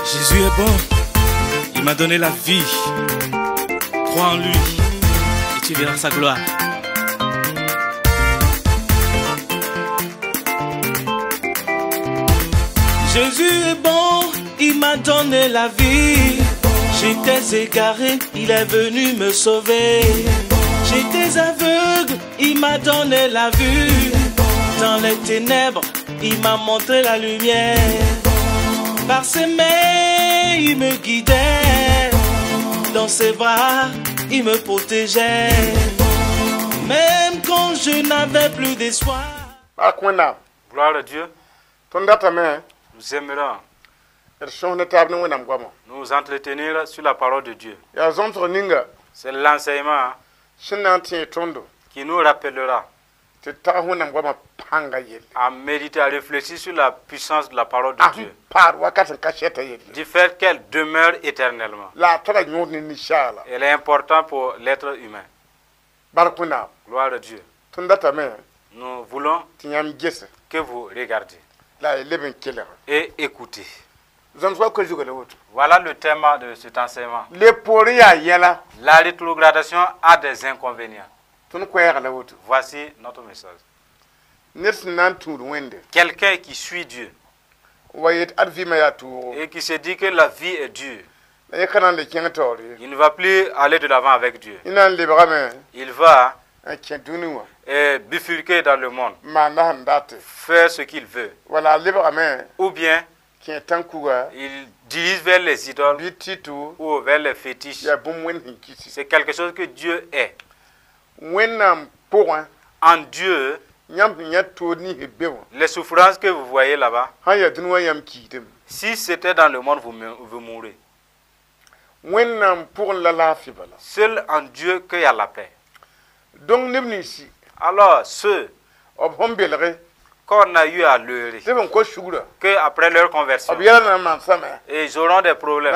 Jésus est bon. Il m'a donné la vie. Crois en lui et tu verras sa gloire. Jésus est bon, il m'a donné la vie. J'étais égaré, il est venu me sauver. J'étais aveugle, il m'a donné la vue. Dans les ténèbres, il m'a montré la lumière. Par ses mains, il me guidait. Dans ses bras, il me protégeait. Même quand je n'avais plus d'espoir. Gloire à Dieu. Nous aimerons nous entretenir sur la parole de Dieu. C'est l'enseignement qui nous rappellera à méditer, à réfléchir sur la puissance de la parole de Dieu, du fait qu'elle demeure éternellement. Elle est importante pour l'être humain. Gloire à Dieu. Nous voulons que vous regardiez et écoutez. Voilà le thème de cet enseignement. La rétrogradation a des inconvénients. Voici notre message. Quelqu'un qui suit Dieu et qui se dit que la vie est dure, il ne va plus aller de l'avant avec Dieu. Il va bifurquer dans le monde, faire ce qu'il veut. Ou bien il dirige vers les idoles ou vers les fétiches. C'est quelque chose que Dieu est. En Dieu, les souffrances que vous voyez là-bas, si c'était dans le monde, vous mourrez. Seul en Dieu qu'il y a la paix. Alors ceux qu'on a eu à leurrer, qu'après leur conversion, et ils auront des problèmes,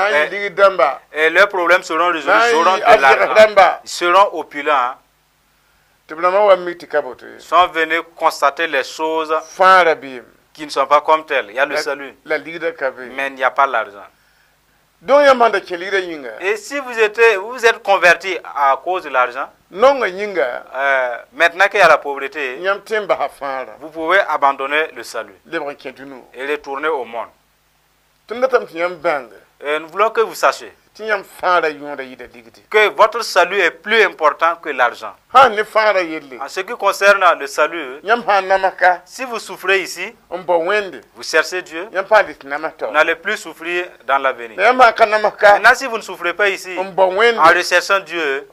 et leurs problèmes seront résolus, ils auront de l'argent, ils seront opulents. Ils sont venus constater les choses qui ne sont pas comme telles. Il y a le salut, mais il n'y a pas l'argent. Et si vous êtes converti à cause de l'argent, maintenant qu'il y a la pauvreté, vous pouvez abandonner le salut et retourner au monde. Et nous voulons que vous sachiez que votre salut est plus important que l'argent. En ce qui concerne le salut, si vous souffrez ici, vous cherchez Dieu, vous n'allez plus souffrir dans l'avenir. Maintenant, si vous ne souffrez pas ici, en recherchant Dieu,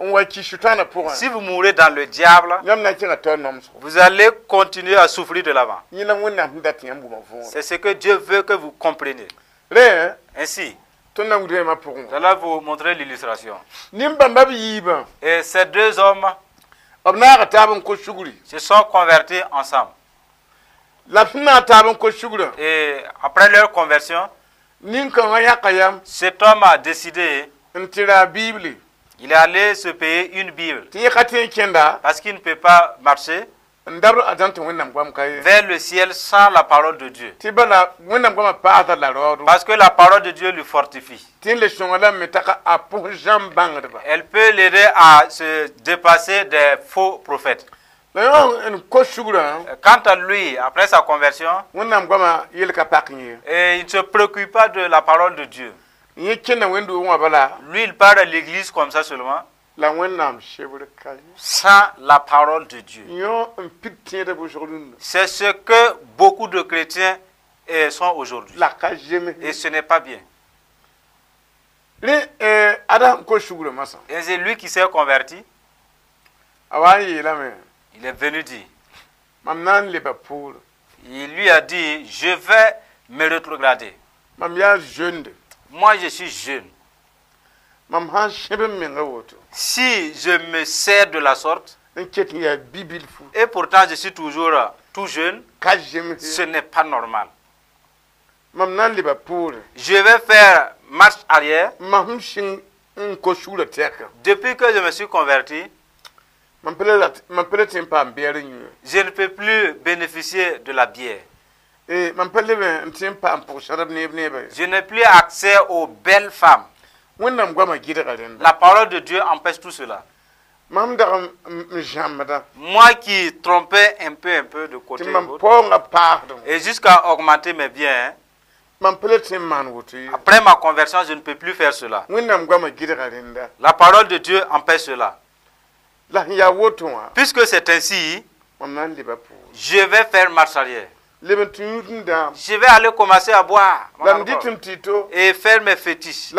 si vous mourrez dans le diable, vous allez continuer à souffrir de l'avant. C'est ce que Dieu veut que vous compreniez. Ainsi, j'allais vous montrer l'illustration. Et ces deux hommes se sont convertis ensemble. Et après leur conversion, cet homme a décidé, il est allé se payer une Bible. Parce qu'il ne peut pas marcher vers le ciel sans la parole de Dieu. Parce que la parole de Dieu lui fortifie. Elle peut l'aider à se dépasser des faux prophètes. Quant à lui, après sa conversion, et il ne se préoccupe pas de la parole de Dieu. Lui, il parle à l'église comme ça seulement, sans la parole de Dieu. C'est ce que beaucoup de chrétiens sont aujourd'hui. Et ce n'est pas bien. Et c'est lui qui s'est converti. Il est venu dire. Il lui a dit, je vais me rétrograder. Moi, je suis jeune. Si je me sers de la sorte, et pourtant je suis toujours tout jeune, ce n'est pas normal. Je vais faire marche arrière. Depuis que je me suis converti, je ne peux plus bénéficier de la bière. Je n'ai plus accès aux belles femmes. La parole de Dieu empêche tout cela. Moi qui trompais un peu de côté et jusqu'à augmenter mes biens, après ma conversion, je ne peux plus faire cela. La parole de Dieu empêche cela. Puisque c'est ainsi, je vais faire marche arrière. Je vais aller commencer à boire et faire mes fétiches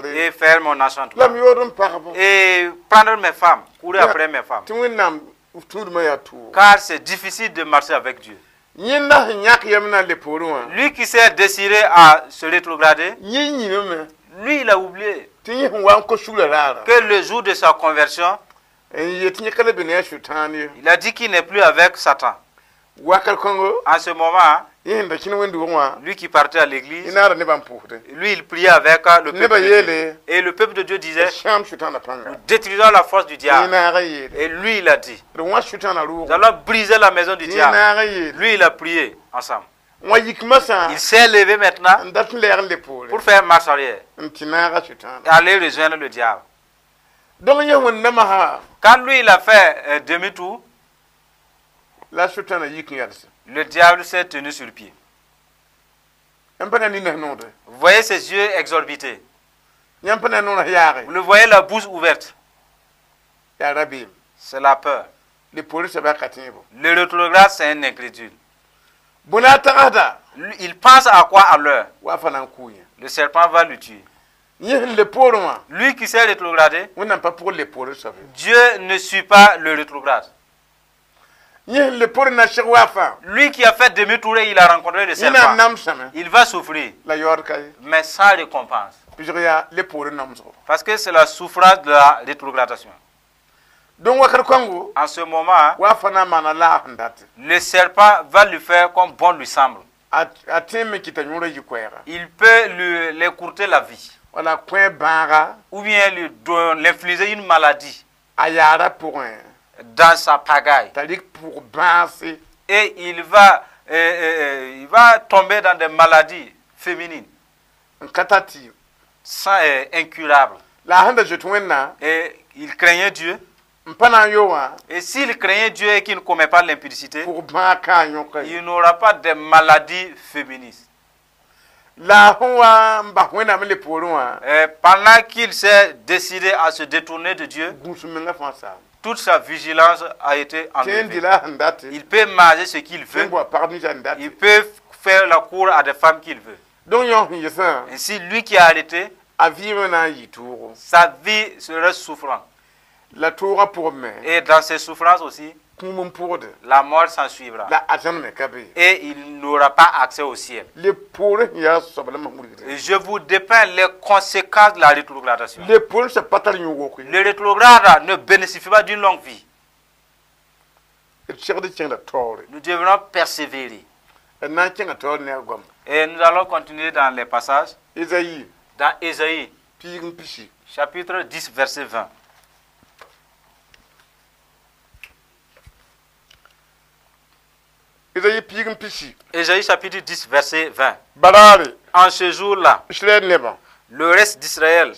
et faire mon enchantement et prendre mes femmes, courir après mes femmes. Car c'est difficile de marcher avec Dieu. Lui qui s'est décidé à se rétrograder, lui il a oublié que le jour de sa conversion, il a dit qu'il n'est plus avec Satan. En ce moment, lui qui partait à l'église, lui il priait avec le peuple de Dieu. Et le peuple de Dieu disait, nous détruisons la force du diable. Et lui il a dit, nous allons briser la maison du diable. Lui il a prié ensemble. Il s'est levé maintenant pour faire marche arrière et aller rejoindre le diable. Quand lui il a fait demi-tour, le diable s'est tenu sur pied. Vous voyez ses yeux exorbités. Vous le voyez la bouche ouverte. C'est la peur. Le rétrograde, c'est un incrédule. Il pense à quoi à l'heure? Le serpent va le tuer. Lui qui s'est rétrogradé, Dieu ne suit pas le rétrograde. Lui qui a fait demi-tour et il a rencontré le serpent, il va souffrir, mais sans récompense. Parce que c'est la souffrance de la rétrogradation. En ce moment, le serpent va lui faire comme bon lui semble. Il peut lui écourter la vie. Ou bien lui l'infliger une maladie dans sa pagaille. Et il va tomber dans des maladies féminines sans, incurables. Et il craignait Dieu. Et s'il craignait Dieu et qu'il ne commet pas l'impudicité, il n'aura pas de maladies féministes. Et pendant qu'il s'est décidé à se détourner de Dieu, toute sa vigilance a été enlevée. Il peut manger ce qu'il veut. Il peut faire la cour à des femmes qu'il veut. Ainsi, lui qui a arrêté, sa vie serait souffrante. Et dans ses souffrances aussi, la mort s'en suivra. Et il n'aura pas accès au ciel. Et je vous dépeins les conséquences de la rétrogradation. Le rétrograde ne bénéficie pas d'une longue vie. Nous devrons persévérer. Et nous allons continuer dans les passages. Dans Ésaïe, chapitre 10, verset 20. Ésaïe chapitre 10, verset 20. En ce jour-là, le reste d'Israël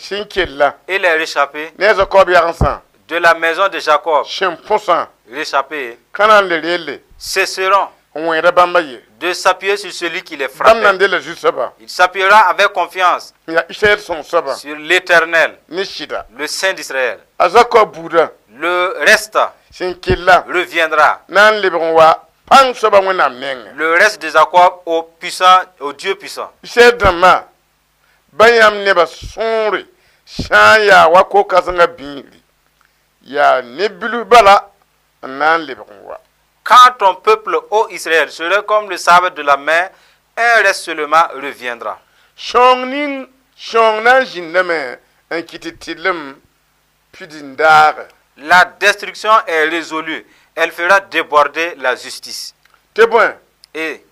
et les réchappés de la maison de Jacob, réchappés, cesseront de s'appuyer sur celui qui les frappait. Il s'appuiera avec confiance sur l'Éternel, le Saint d'Israël. Le reste reviendra. Le reste de Jacob au puissant, au Dieu puissant. Quand ton peuple, ô Israël, serait comme le sable de la mer, un reste seulement reviendra. La destruction est résolue. Elle fera déborder la justice. Et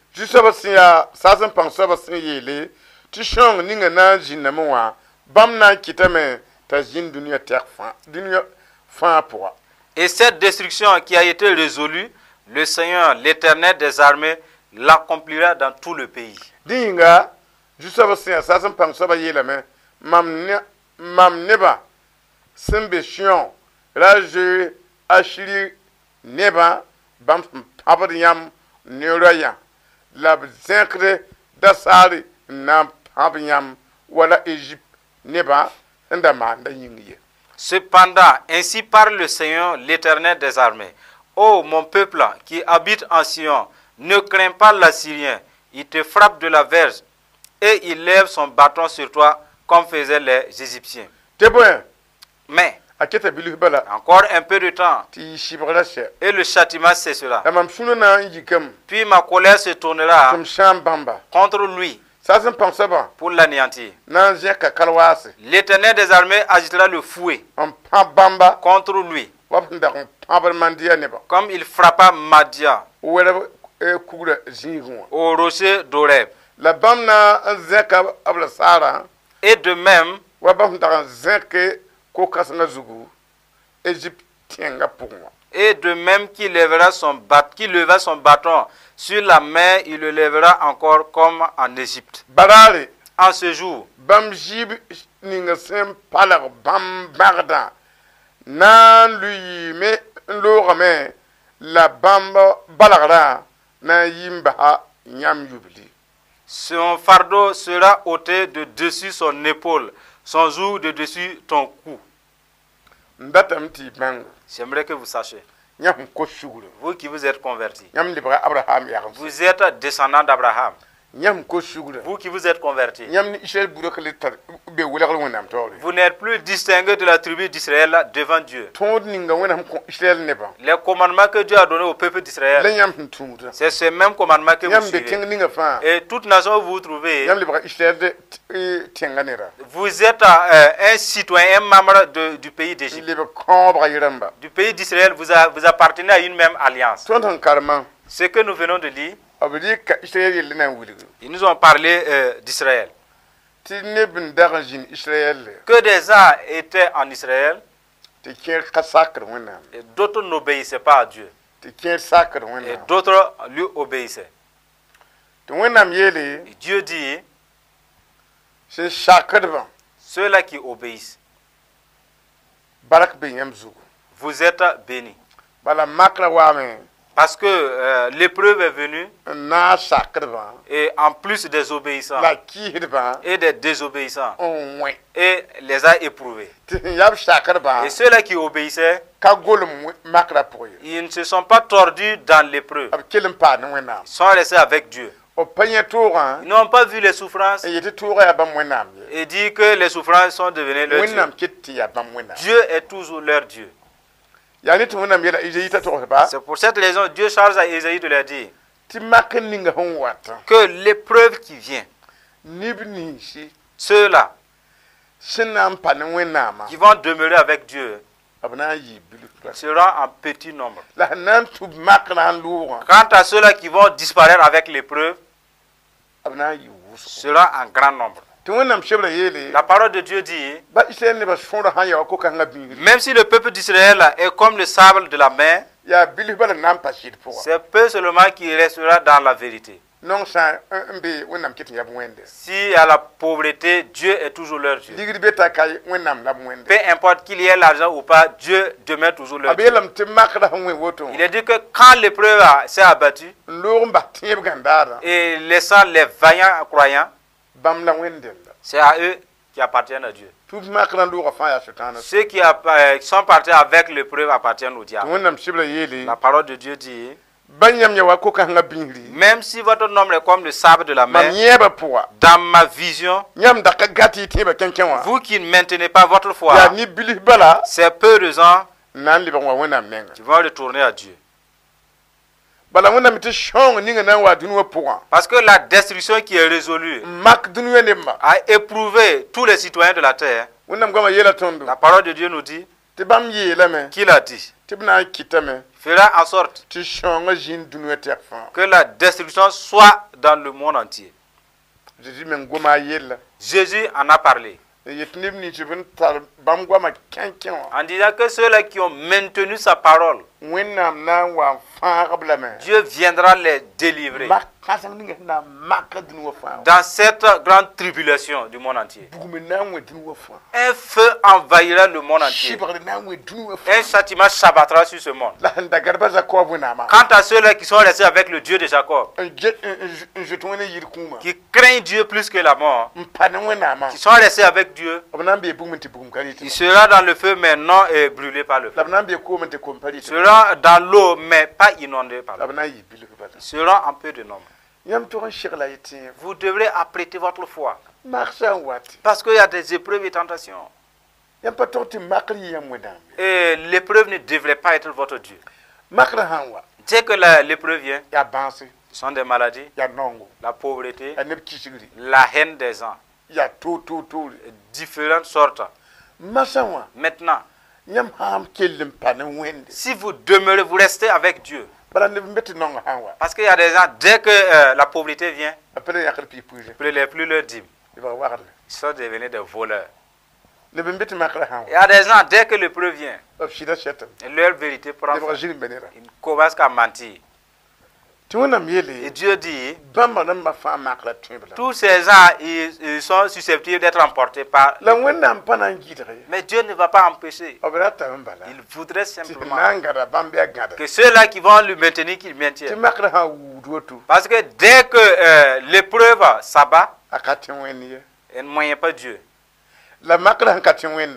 cette destruction qui a été résolue, le Seigneur, l'Éternel des armées, l'accomplira dans tout le pays. Dẽ yĩnga zu-soabã sẽn yaa saas n pãng soabã yeelame mam nebã sẽn be Sion ra zoe Asiri nebã bãmb sẽn pãbd yãmb ne roayã la b zẽkd dasaar n na n pãb yãmb wala Égypte nebã sẽn da maanda yĩng ye. Cependant, ainsi parle le Seigneur, l'Éternel des armées. Ô mon peuple qui habite en Sion, ne crains pas l'Assyrien. Il te frappe de la verge et il lève son bâton sur toi comme faisaient les Égyptiens. Tɩ bõe Mais a keta bilf bala encore un peu de temps tɩ yɩ sɩbgrã sɛ et le châtiment cessera. La mam sũurã na n yikame Puis ma colère se tournera tɩ m sãam bãmba contre lui saas n pãng soabã pour l'anéantir. Na n zẽka kalwaase L'Éternel des armées agitera le fouet n pãb bãmba contre lui, wa b sẽn dag n pãbd Mandiya nebã comme il frappa Madia wɛrb kugrã zĩigẽ wã au rocher d'Horeb. La bãmb na n zẽka b la saarã Et de même, wa bãmb sẽn dag n zẽke ko-kãsengã zugu Égypte tẽngã pʋgẽ wã. Et de même qu'il leva son bâton sur la mer, il le lèvera encore comme en Égypte. Baraare En ce jour, bãmb zɩɩb ninga sẽn palg bãmb bagdã na n lʋɩɩme n loogame la bãmb balgrã na n yi n basa yãmb yubli. Son fardeau sera ôté de dessus son épaule, son joug de dessus ton cou. N datame tɩ y bãngo J'aimerais que vous sachiez, yã sẽn kos sugr vous qui vous êtes convertis, yãmb lebga Abraham yagem vous êtes descendants d'Abraham, yã sẽn kos sugrã vous qui vous êtes convertis, yãmb ne Israɛl buudã ka le tar be welgr Wẽnnaam taoore. Vous n'êtes plus distingués de la tribu d'Israël devant Dieu. Tõod ninga Wẽnnaam kõ Israɛl nebã Les commandements que Dieu a donnés au peuple la d'Israël, yãmb sẽn tũudã c'est ce même commandement que vous yãmb be suivez. tẽng ninga fãa Et toute nation où vous vous trouvez, yãmb lebga Israɛl tẽngã neda vous êtes un citoyen, un membre du pays n d'Égypte. lebg kãobga yẽ-rãmba. Du pays d'Israël, vous appartenez à une même alliance. Tõnd sẽn karemã Ce que nous venons de lire, b rɩka Israɛl yell na n wilg ils nous ont parlé d'Israël. Tɩ neb n dag n zĩnd Israɛl Que des gens étaient en Israël tɩ kẽer ka sakr Wẽnnaam et d'autres n'obéissaient pas à Dieu. Tɩ kẽer sakr Et Wẽnnaam d'autres lui obéissaient. Tɩ Wẽnnaam yeele Et Dieu dit, sẽn sakdbã ceux-là qui obéissent, bark be yãmb zugu. Vous êtes bénis. Bala makrã waame Parce que l'épreuve est venue n naag sakdbã et en plus des obéissants la kiisdbã et des désobéissants n wẽ et les a éprouvés. Tɩ sẽn yaa b sakdbã Et ceux-là qui obéissaient, ka golem makrã pʋgẽ ye ils ne se sont pas tordus dans l'épreuve. B kell n paad ne Wẽnnaam. Ils sont restés avec Dieu. B pa yẽ toogã Ils n'ont pas vu les souffrances n yet tɩ toogã yaa bãmb Wẽnnaam ye. Et dit que les souffrances sont devenues leur Dieu. Wẽnnaam ket tɩ yaa bãmb Wẽnnaam. Dieu est toujours leur Dieu. Yaa ne tɩ Wẽnnaam yeela Izayi t'a togsba C'est pour cette raison Dieu charge à Ésaïe de leur dire tɩ mak ninga sẽn watã que l'épreuve qui vient, neb ninsi ceux-là sẽn na n pa ne Wẽnnaamã qui vont demeurer avec Dieu b na n yɩɩ bilf seront en petit nombre. La sẽn na n tub makrã n loogã Quant à ceux-là qui vont disparaître avec l'épreuve, b na n yɩ wʋsgo. Seront en grand nombre. Tɩ Wẽnnaam sebra yeele La parole de Dieu dit, ba Israɛl nebã sõora sãn ya wa ko-kãngã bĩigr même si le peuple d'Israël est comme le sable de la mer, yaa bilf bala na n pa sɩd pʋga. C'est peu seulement qui restera dans la vérité. Nong sã n be Wẽnnaam ket n yaa b Wẽnde. S'il y a la pauvreté, Dieu est toujours leur Dieu. Ligd be t'a ka ye Wẽnnaam la b Wẽnde. Peu importe qu'il y ait l'argent ou pas, Dieu demeure toujours leur B Dieu. yeelame tɩ makrã sẽn wẽ woto Il est dit que quand l'épreuve s'est abattue n loog n bas tẽeb gãndaarã et laissant les vaillants croyants, bãmb la Wẽnd-dẽmba. C'est à eux qui appartiennent à Dieu. Tɩ b makrã loogã fãa yaa Sʋtãanã. Ceux qui sont partis avec l'épreuve appartiennent au Tɩ diable. Wẽnnaam sebra yeele La parole de Dieu dit, ba yãmb yã wa ko-kãngã bĩigri même si votre nombre est comme le sable de la mam mer, yẽebã pʋga dans ma vision, yãmb da ka gat y tẽebã kẽnkẽ wã vous qui ne maintenez pas votre foi, yaa ne bilf bala c'est peu de gens n na n lebg n wa Wẽnnaam menga. qui vont retourner à Dieu. Bala Wẽnnaam tɩ sõong ninga na n wa dũni wã pʋgã Parce que la destruction qui est résolue n mak dũniyã nebã. A éprouvé tous les citoyens de la terre. Wẽnnaam goamã yeela tõndo La parole de Dieu nous dit tɩ bãmb yeelame qu'il a dit, tɩ b na n kɩtame fera en sorte tɩ sõongã zĩnd dũniyã tɛk fãa. Que la destruction soit dans le monde entier. Zeezi meng goma a yella Jésus en a parlé n yet neb nins b n tar bãmb goamã kẽnkẽ wã en disant que ceux-là qui ont maintenu sa parole, Dieu viendra les délivrer dans cette grande tribulation du monde entier. Un feu envahira le monde entier. Un châtiment s'abattra sur ce monde. Quant à ceux-là qui sont restés avec le Dieu de Jacob, qui craignent Dieu plus que la mort, qui sont restés avec Dieu, il sera dans le feu mais non brûlé par le feu. Il sera dans l'eau mais pas inondé par l'eau. Ils seront en peu de nombre. Vous devrez apprêter votre foi. Parce qu'il y a des épreuves et tentations. Et l'épreuve ne devrait pas être votre Dieu. Dès que l'épreuve vient, ce sont des maladies, la pauvreté, la haine des gens, différentes sortes. Maintenant, si vous demeurez, vous restez avec Dieu. Parce qu'il y a des gens, dès que la pauvreté vient, ils ne prennent plus leur dîme. Ils sont devenus des voleurs. Il y a des gens, dès que l'épreuve vient, leur vérité prend fin. Ils commencent à mentir. Et Dieu dit, tous ces gens, ils sont susceptibles d'être emportés par... Mais Dieu ne va pas empêcher. Il voudrait simplement que ceux-là qui vont le maintenir, qu'ils maintiennent. Parce que dès que l'épreuve s'abat, elle ne moyen pas Dieu.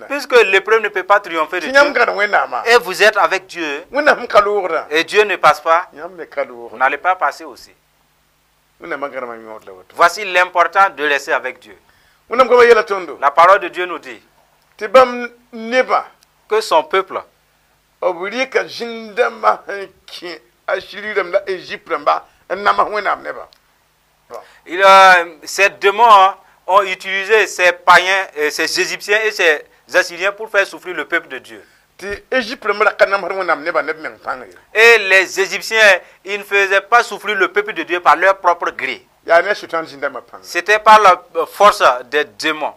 Puisque l'épreuve ne peut pas triompher de Dieu, et vous êtes avec Dieu, et Dieu ne passe pas, vous n'allez pas passer aussi. Voici l'important de rester avec Dieu. La parole de Dieu nous dit que son peuple ces démons ont utilisé ces païens, ces Égyptiens et ces Assyriens pour faire souffrir le peuple de Dieu. Et les Égyptiens, ils ne faisaient pas souffrir le peuple de Dieu par leur propre gré. C'était par la force des démons.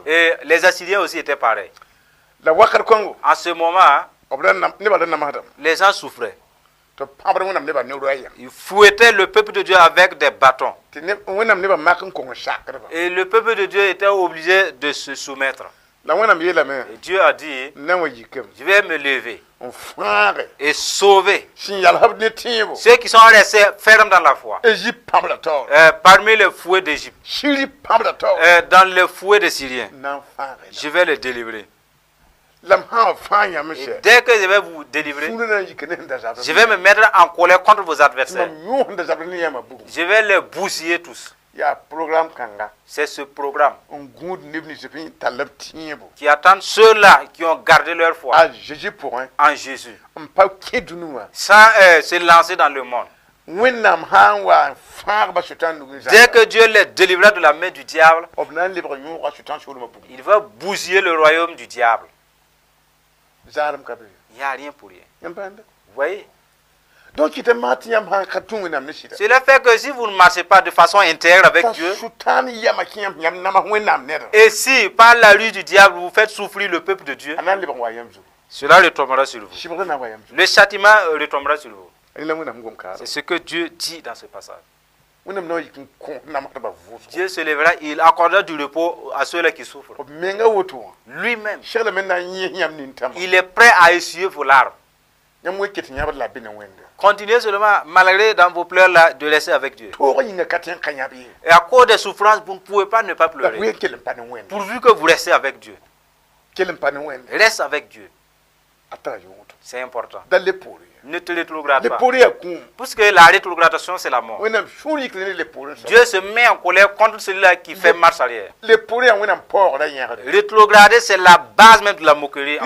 Et les Assyriens aussi étaient pareils. En ce moment, les gens souffraient. Ils fouettaient le peuple de Dieu avec des bâtons. Et le peuple de Dieu était obligé de se soumettre. Et Dieu a dit, je vais me lever et sauver ceux qui sont restés fermes dans la foi. Parmi les fouets d'Égypte, dans les fouets des Syriens, je vais les délivrer. Et dès que je vais vous délivrer, je vais me mettre en colère contre vos adversaires. Je vais les bousiller tous. C'est ce programme qui attend ceux-là qui ont gardé leur foi en Jésus, sans se lancer dans le monde. Dès que Dieu les délivrera de la main du diable, il va bousiller le royaume du diable. Il n'y a rien pour rien. Vous voyez? Cela fait que si vous ne marchez pas de façon intègre avec Dieu, et si par la ruse du diable vous faites souffrir le peuple de Dieu, cela retombera sur vous. Le châtiment retombera sur vous. C'est ce que Dieu dit dans ce passage. Dieu se lèvera, il accordera du repos à ceux-là qui souffrent. Lui-même, il est prêt à essuyer vos larmes. Continuez seulement, malgré dans vos pleurs là, de laisser avec Dieu. Et à cause des souffrances, vous ne pouvez pas ne pas pleurer. Pourvu que vous restez avec Dieu. Reste avec Dieu. C'est important. Ne te rétrograde pas. Puisque la rétrogradation, c'est la mort. Dieu se met en colère contre celui-là qui fait marche arrière. Rétrograder, c'est la base même de la moquerie.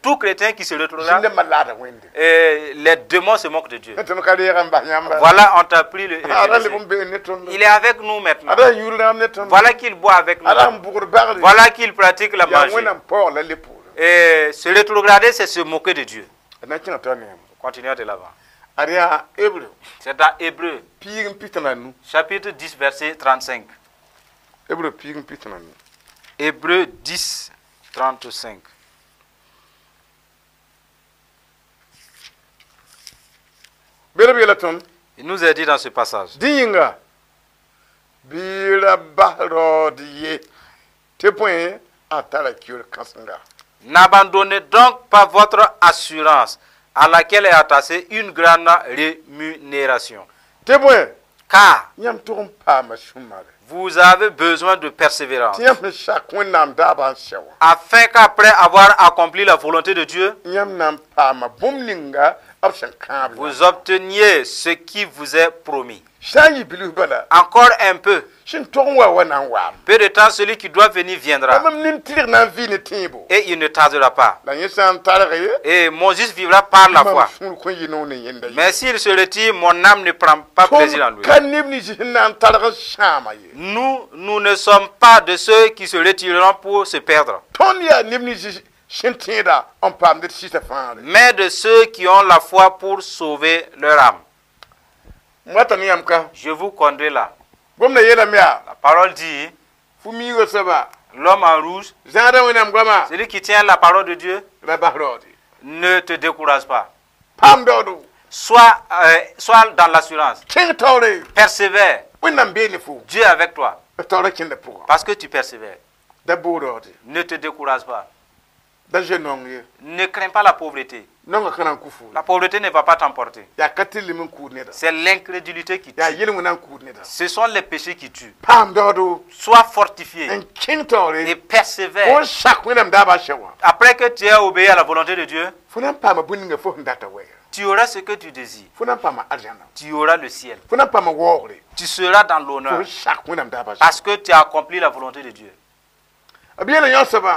Tout chrétien qui se rétrograde, et les démons se moquent de Dieu. Voilà, on t'a pris le. Il est avec nous maintenant. Voilà qu'il boit avec nous. Voilà qu'il pratique la magie. Et se rétrograder, c'est se moquer de Dieu. Continuons de l'avant. C'est dans Hébreu, chapitre 10, verset 35. Hébreu 10, 35. Il nous est dit dans ce passage. N'abandonnez donc pas votre assurance à laquelle est attachée une grande rémunération. Car vous avez besoin de persévérance, afin qu'après avoir accompli la volonté de Dieu, vous obteniez ce qui vous est promis. Encore un peu. Peu de temps, celui qui doit venir viendra. Et il ne tardera pas. Et mon juste vivra par la foi. Mais s'il se retire, mon âme ne prend pas plaisir en lui. Nous, nous ne sommes pas de ceux qui se retireront pour se perdre, mais de ceux qui ont la foi pour sauver leur âme. Je vous conduis là. La parole dit, l'homme en rouge, celui qui tient la parole de Dieu, ne te décourage pas. Sois dans l'assurance. Persévère. Dieu est avec toi. Parce que tu persévères. Ne te décourage pas. Ne crains pas la pauvreté. La pauvreté ne va pas t'emporter. C'est l'incrédulité qui tue. Ce sont les péchés qui tuent. Sois fortifié et persévère. Après que tu aies obéi à la volonté de Dieu, tu auras ce que tu désires. Tu auras le ciel. Tu seras dans l'honneur. Parce que tu as accompli la volonté de Dieu.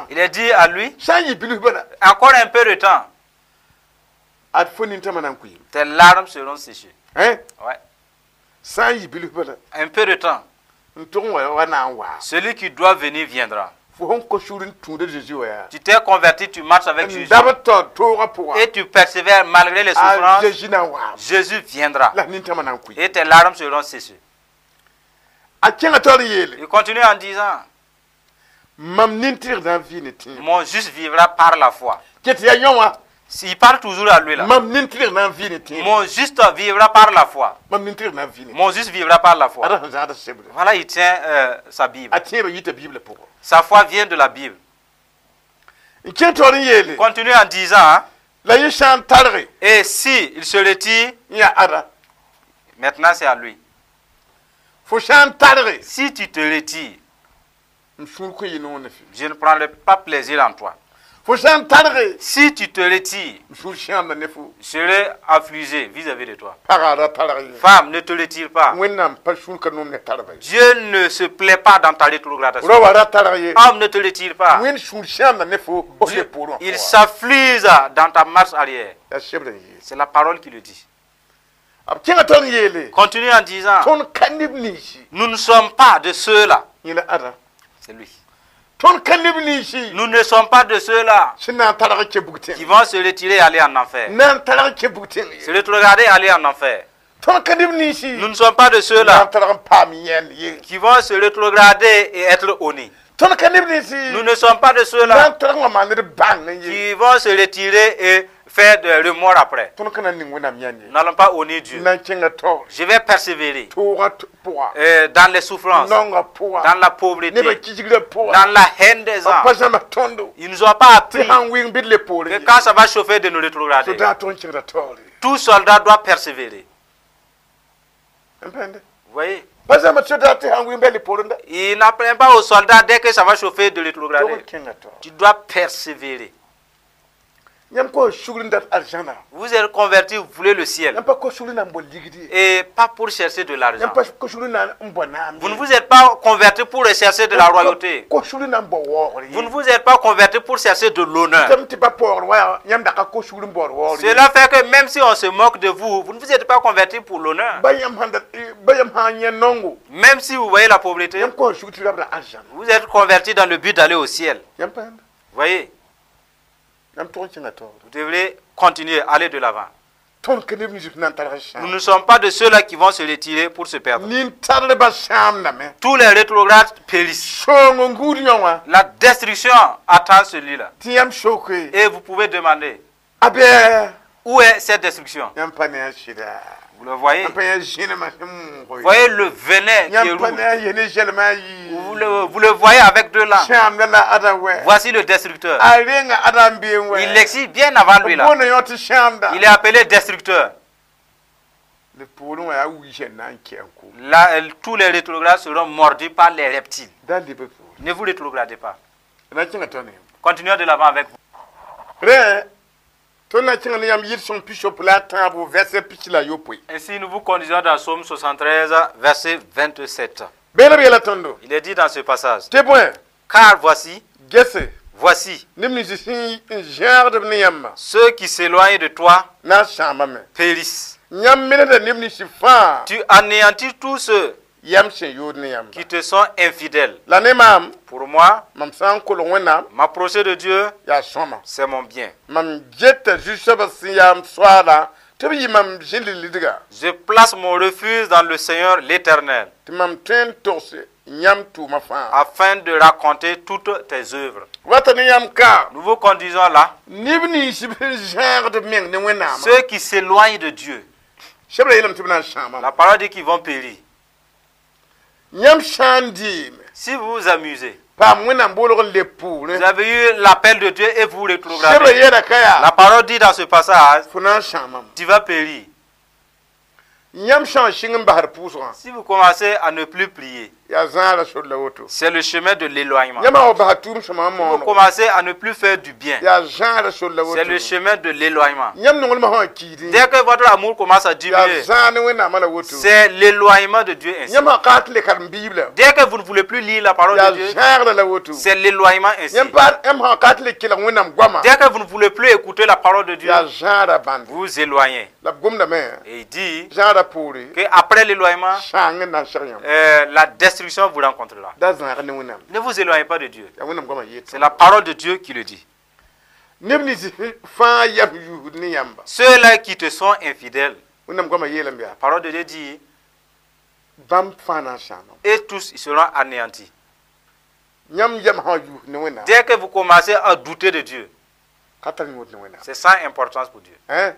Il est dit à lui, encore un peu de temps, tes larmes seront séchées. Hein? Ouais. Un peu de temps. Celui qui doit venir viendra. Tu t'es converti, tu marches avec Jésus. Et tu persévères malgré les souffrances. Jésus viendra. Et tes larmes seront séchées. Il continue en disant, mon juste vivra par la foi. S'il parle toujours à lui là. Mon juste vivra par la foi. Mon juste vivra par la foi. Voilà, il tient sa Bible. Sa foi vient de la Bible. Continue en disant, hein, et si il se retire, maintenant c'est à lui. Si tu te retires, je ne prendrai pas plaisir en toi. Si tu te retires, je serai affligé vis-à-vis de toi. Femme, ne te retire pas. Dieu ne se plaît pas dans ta rétrogradation. Homme, ne te retire pas. Dieu, il s'afflige dans ta marche arrière. C'est la parole qui le dit. Continue en disant, nous ne sommes pas de ceux-là. C'est lui. Nous ne sommes pas de ceux-là qui vont se retirer et aller en enfer. Se rétrograder et aller en enfer. Nous ne sommes pas de ceux-là qui vont se rétrograder et être honnis. Nous ne sommes pas de ceux-là qui vont se retirer et faire de remords après. Nous n'allons pas honnir Dieu. Je vais persévérer dans les souffrances, dans la pauvreté, dans la haine des hommes. Ils ne nous ont pas appris que quand ça va chauffer de nous rétrograder. Tout soldat doit persévérer. Vous voyez? Il n'apprend pas aux soldats dès que ça va chauffer de rétrograder. Tu dois persévérer. Vous êtes converti, vous voulez le ciel. Et pas pour chercher de l'argent. Vous ne vous êtes pas converti pour chercher de la royauté. Vous ne vous êtes pas converti pour chercher de l'honneur. Cela fait que même si on se moque de vous, vous ne vous êtes pas converti pour l'honneur. Même si vous voyez la pauvreté, vous êtes converti dans le but d'aller au ciel. Vous voyez? Vous devrez continuer à aller de l'avant. Nous ne sommes pas de ceux-là qui vont se retirer pour se perdre. Tous les rétrogrades périssent. La destruction attend celui-là. Et vous pouvez demander, où est cette destruction? Vous le voyez? Vous voyez le venin qui est rouge. Vous le voyez avec deux langues. Voici le destructeur. Il existe bien avant lui là. Il est appelé destructeur. Là, tous les rétrogrades seront mordus par les reptiles. Ne vous rétrogradez pas. Continuons de l'avant avec vous. Ainsi, nous vous conduisons dans Psaume 73, verset 27. Il est dit dans ce passage: car voici, voici, ceux qui s'éloignent de toi périssent. Tu anéantis tous ceux qui te sont infidèles. Pour moi, m'approcher de Dieu, c'est mon bien. Je place mon refuge dans le Seigneur l'Éternel, afin de raconter toutes tes œuvres. Nous vous conduisons là. Ceux qui s'éloignent de Dieu, la parole dit qu'ils vont périr. Si vous vous amusez, vous avez eu l'appel de Dieu et vous rétrogradez. La parole dit dans ce passage, tu vas périr. Si vous commencez à ne plus prier, c'est le chemin de l'éloignement. Si vous commencez à ne plus faire du bien, c'est le chemin de l'éloignement. Dès que votre amour commence à diminuer, c'est l'éloignement de Dieu ainsi. Dès que vous ne voulez plus lire la parole de Dieu, c'est l'éloignement ainsi. Dès que vous ne voulez plus écouter la parole de Dieu, vous vous éloignez. Et il dit qu'après l'éloignement, la destruction vous rencontrera. Ne vous éloignez pas de Dieu. C'est la parole de Dieu qui le dit. Ceux-là qui te sont infidèles, la parole de Dieu dit, et tous ils seront anéantis. Dès que vous commencez à douter de Dieu, c'est sans importance pour Dieu. Ouais.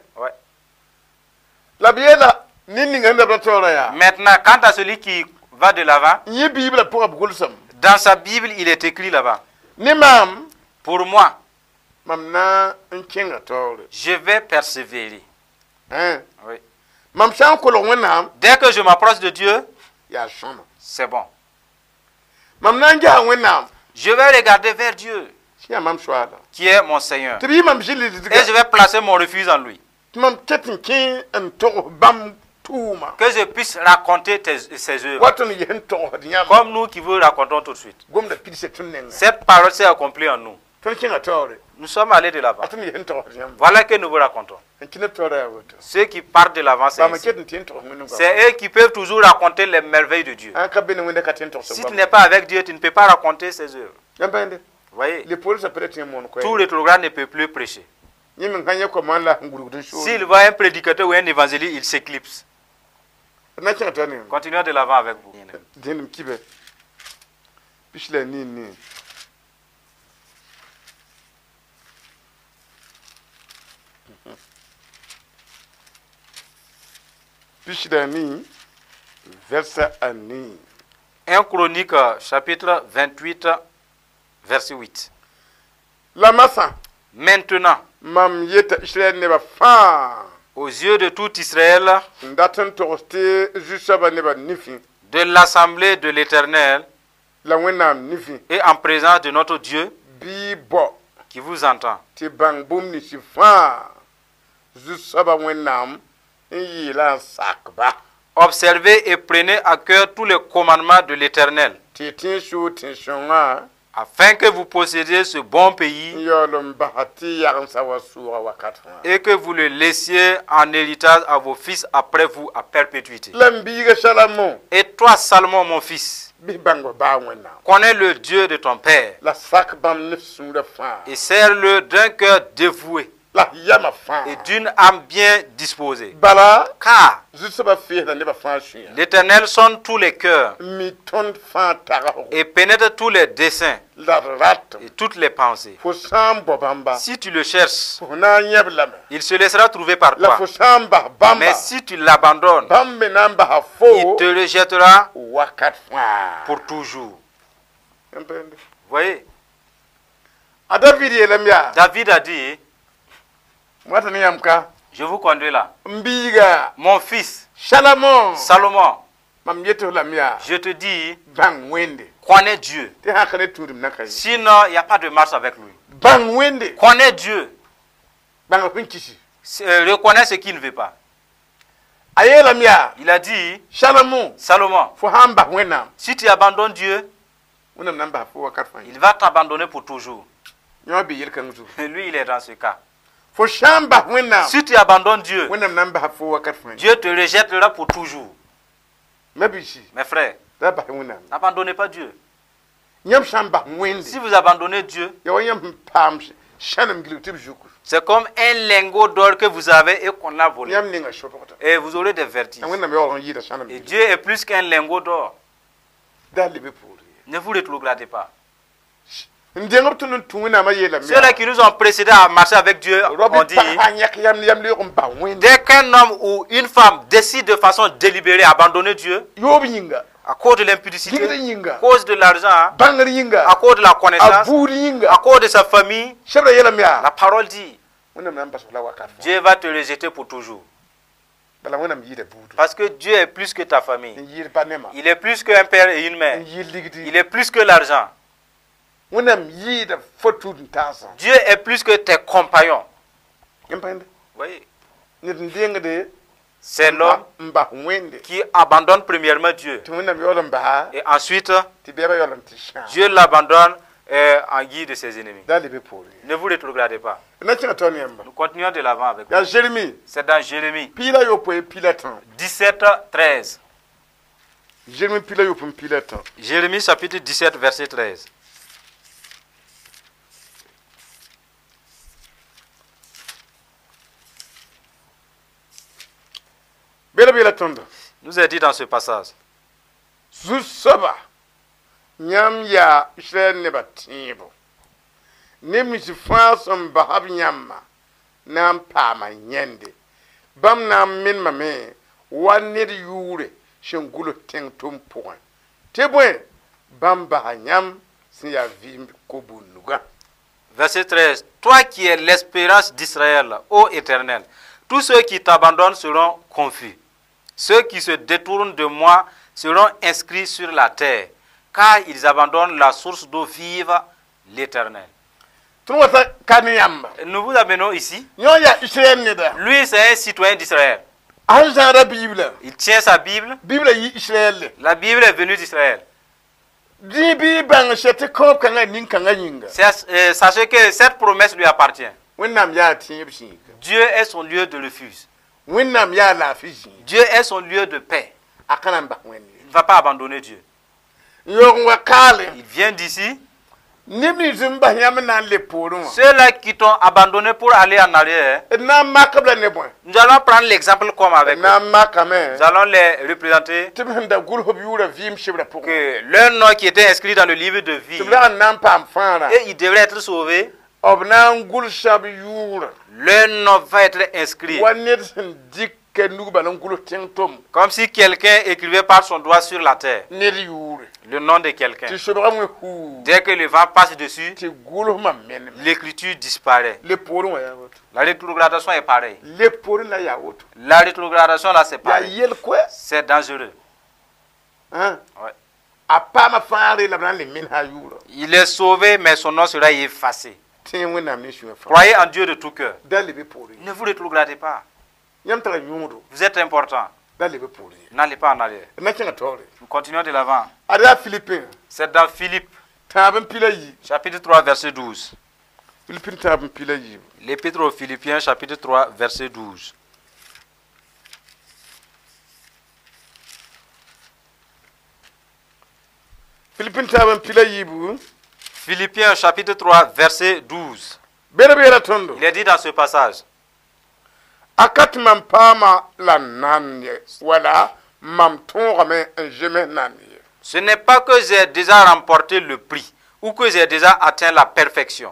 Maintenant, quant à celui qui va de l'avant, dans sa Bible, il est écrit là-bas: pour moi, je vais persévérer. Oui. Dès que je m'approche de Dieu, c'est bon. Je vais regarder vers Dieu, qui est mon Seigneur. Et je vais placer mon refuge en lui. Que je puisse raconter ses œuvres. Comme nous qui vous racontons tout de suite. Cette parole s'est accomplie en nous. Nous sommes allés de l'avant. Voilà que nous vous racontons. Ceux qui partent de l'avant, c'est eux qui peuvent toujours raconter les merveilles de Dieu. Si tu n'es pas avec Dieu, tu ne peux pas raconter ses œuvres. Vous voyez, tout rétrograde ne peut plus prêcher. S'il voit un prédicateur ou un évangéliste, il s'éclipse. Continuons de l'avant avec vous. Verset 1 Chronique, chapitre 28, verset 8. La massa. Maintenant, aux yeux de tout Israël, de l'assemblée de l'Éternel, et en présence de notre Dieu, qui vous entend. Observez et prenez à cœur tous les commandements de l'Éternel, afin que vous possédiez ce bon pays et que vous le laissiez en héritage à vos fils après vous à perpétuité. Et toi, Salomon, mon fils, connais le Dieu de ton père et sers-le d'un cœur dévoué et d'une âme bien disposée. Car l'Éternel sonde tous les cœurs et pénètre tous les desseins. Et toutes les pensées. Si tu le cherches, il se laissera trouver par toi. Mais si tu l'abandonnes, il te rejettera pour toujours. Voyez, David a dit, je vous conduis là. Mon fils, Salomon, je te dis, connais Dieu. Sinon, il n'y a pas de marche avec lui. Connais Dieu. Reconnais ce qu'il ne veut pas. Il a dit, Salomon, si tu abandonnes Dieu, il va t'abandonner pour toujours. Lui, il est dans ce cas. Si tu abandonnes Dieu, Dieu te rejettera pour toujours. Mes frères, n'abandonnez pas Dieu. Si vous abandonnez Dieu, c'est comme un lingot d'or que vous avez et qu'on a volé. Et vous aurez des vertiges. Et Dieu est plus qu'un lingot d'or. Ne vous rétrogradez pas. Ceux-là qui nous ont précédés à marcher avec Dieu ont dit, dès qu'un homme ou une femme décide de façon délibérée à abandonner Dieu, à cause de l'impudicité, à cause de l'argent, à cause de la connaissance, à cause de sa famille, la parole dit, Dieu va te rejeter pour toujours. Parce que Dieu est plus que ta famille. Il est plus qu'un père et une mère. Il est plus que l'argent. Dieu est plus que tes compagnons. Oui. C'est l'homme qui abandonne premièrement Dieu. Et ensuite, Dieu l'abandonne en guide de ses ennemis. Ne vous rétrogradez pas. Nous continuons de l'avant avec vous. C'est dans Jérémie 17, 13. Jérémie chapitre 17, verset 13. Nous est dit dans ce passage. Verset 13. Toi qui es l'espérance d'Israël, ô Éternel, tous ceux qui t'abandonnent seront confus. Ceux qui se détournent de moi seront inscrits sur la terre, car ils abandonnent la source d'eau vive, l'Éternel. Nous vous amenons ici. Lui, c'est un citoyen d'Israël. Il tient sa Bible. La Bible est venue d'Israël. Sachez que cette promesse lui appartient. Dieu est son lieu de refuge. Dieu est son lieu de paix. Il ne va pas abandonner Dieu. Il vient d'ici. Ceux-là qui t'ont abandonné pour aller en arrière, nous allons prendre l'exemple comme avec eux. Nous allons les représenter. Que leur nom qui était inscrit dans le livre de vie, et ils devraient être sauvés. Leur nom va être inscrit. Comme si quelqu'un écrivait par son doigt sur la terre le nom de quelqu'un. Dès que le vent passe dessus, l'écriture disparaît. La rétrogradation est pareille. La rétrogradation là, c'est pareil. C'est dangereux. Ouais. Il est sauvé, mais son nom sera effacé. Croyez en Dieu de tout cœur. Ne vous rétrogradez pas. Vous êtes important. N'allez pas en arrière. Nous continuons de l'avant. C'est dans Philippe, chapitre 3, verset 12. L'Épître aux Philippiens, chapitre 3, verset 12. Philippiens, chapitre 3, verset 12. Il est dit dans ce passage. Ce n'est pas que j'ai déjà remporté le prix Ou que j'ai déjà atteint la perfection.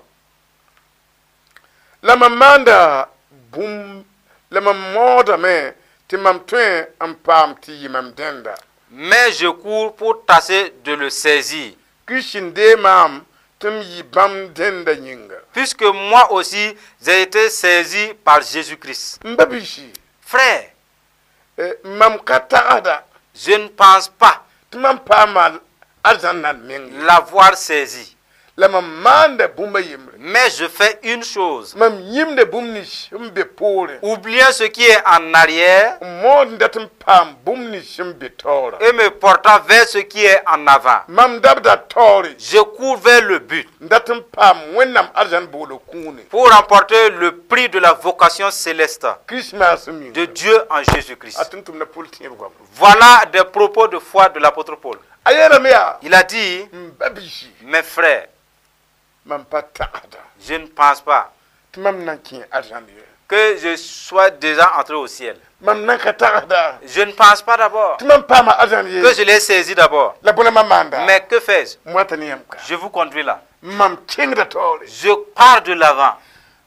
La mam maanda bũmb la mam maoodame tɩ mam tõe n paam tɩ yɩ mam dẽnda. Mais je cours pour tâcher de le saisir. Kirist sẽn dee maam tɩ m yɩ bãmb dẽnda yĩnga. Puisque moi aussi, j'ai été saisi par Jésus-Christ. M ba-biisi, Frère, mam ka tagsda je ne pense pas tɩ mam paama arzãn nan meng ye. L'avoir saisi. La mam maanda bũmba yembre. Mais je fais une chose. Mam yĩmda bũmb nins sẽn be poorẽ. Oubliant ce qui est en arrière n mood n dat n paam bũmb nins sẽn be taoora. Et me portant vers ce qui est en avant. Mam dabda taoore. Je cours vers le but n dat n paam Wẽnnaam arzãn boolo kũune. Pour remporter le prix de la vocation céleste Kirist maasem yĩnga. De Dieu en Jésus-Christ. A tʋm-tʋmda Pol tẽeb goama. Voilà des propos de foi de l'apôtre Paul. A yeelame yaa, Il a dit, m ba-biisi, mes frères, mam pa tagsda je ne pense pas tɩ mam na n kẽ arzãn ye. Que je sois déjà entré au ciel. Mam nan ka tagsda Je ne pense pas d'abord tɩ mam paama arzãn ye. Que je l'ai saisi d'abord. La bõe la mam maanda? Mais que fais-je? M wata ne yãmb ka. Je vous conduis là. Mam kẽngda taoore. Je pars de l'avant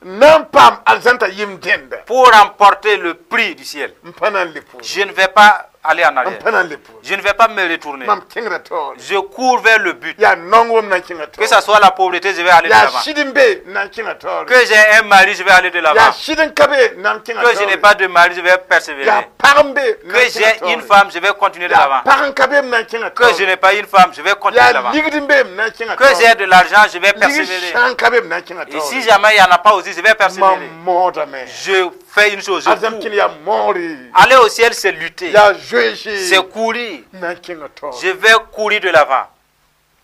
n na n paam arzãn t'a yɩm dẽnda. Pour remporter le prix du ciel. M pa na n le poore. Je ne vais pas aller en M arrière. pa na n le poore. Je ne vais pas me retourner. Mam kẽngda taoore. Je cours vers le but. Yaa naong wom na n kẽnga Que taoore. ce soit la pauvreté, je vais aller de Yaa l'avant. sɩd n be n na n kẽnga taoore. Que j'ai un mari, je vais aller de Yaa l'avant. sɩd n ka be n na n kẽnga Que je n'ai taoore. pas de mari, je vais persévérer. Yaa pag n be n na Que n kẽnga j'ai une taoore. femme, je vais continuer de Yaa l'avant. pag n ka be m na n kẽnga Que je taoore. n'ai pas une femme, je vais continuer de Yaa l'avant. ligd n be m na n kẽnga Que j'ai taoore. de l'argent, je vais Ligd persévérer. sã n ka be m na n kẽnga Et si taoore. jamais il n'y en a pas aussi, je vais persévérer. Mam maoodame. Je fais une chose, je Arzãn cours. kẽn yaa maoore. Aller au ciel, c'est lutter. Yaa zoeese. C'est courir. N na n kẽnga taoore. Je vais courir de l'avant.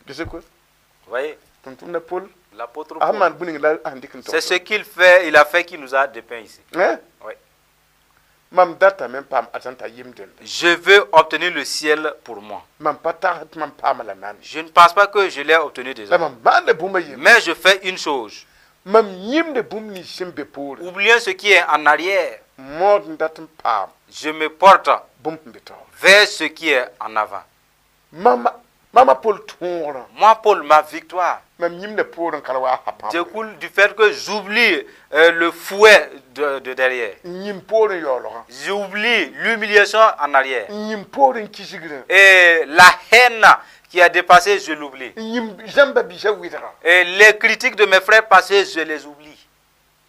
Gese ko Vous voyez, tʋm-tʋmda Pol l'apôtre a Paul, sẽn maan bũmb ning la sẽn dɩk n c'est ce qu'il fait, il a fait qui nous a dépeint ici. Hein? Oui. Mam datame n paam arzãn t'a yɩm dẽnda. Je veux obtenir le ciel pour moi. Mam pa tagsd tɩ mam paama la naane. Je ne pense pas que je l'ai obtenu La déjà. mam maanda bũmba yembre. Mais je fais une chose. Mam yĩmda bũmb nins sẽn be poorẽ. Oubliant ce qui est en arrière, Maood n dat n paam je me porte bũmb sẽn be taoore. vers ce qui est en avant. Mama mama Pol tõogrã. Moi, Paul, ma victoire Mam yĩmda poorẽ ka la wa a pãmb. découle du fait que j'oublie le fouet de derrière. N yĩm poorẽ yaoolgã. J'oublie l'humiliation en arrière. N yĩm poorẽ kisgrã. Et la haine qui a dépassé, je l'oublie. N yĩm zãmba biisã wɩdga. Et les critiques de mes frères passés, je les oublie.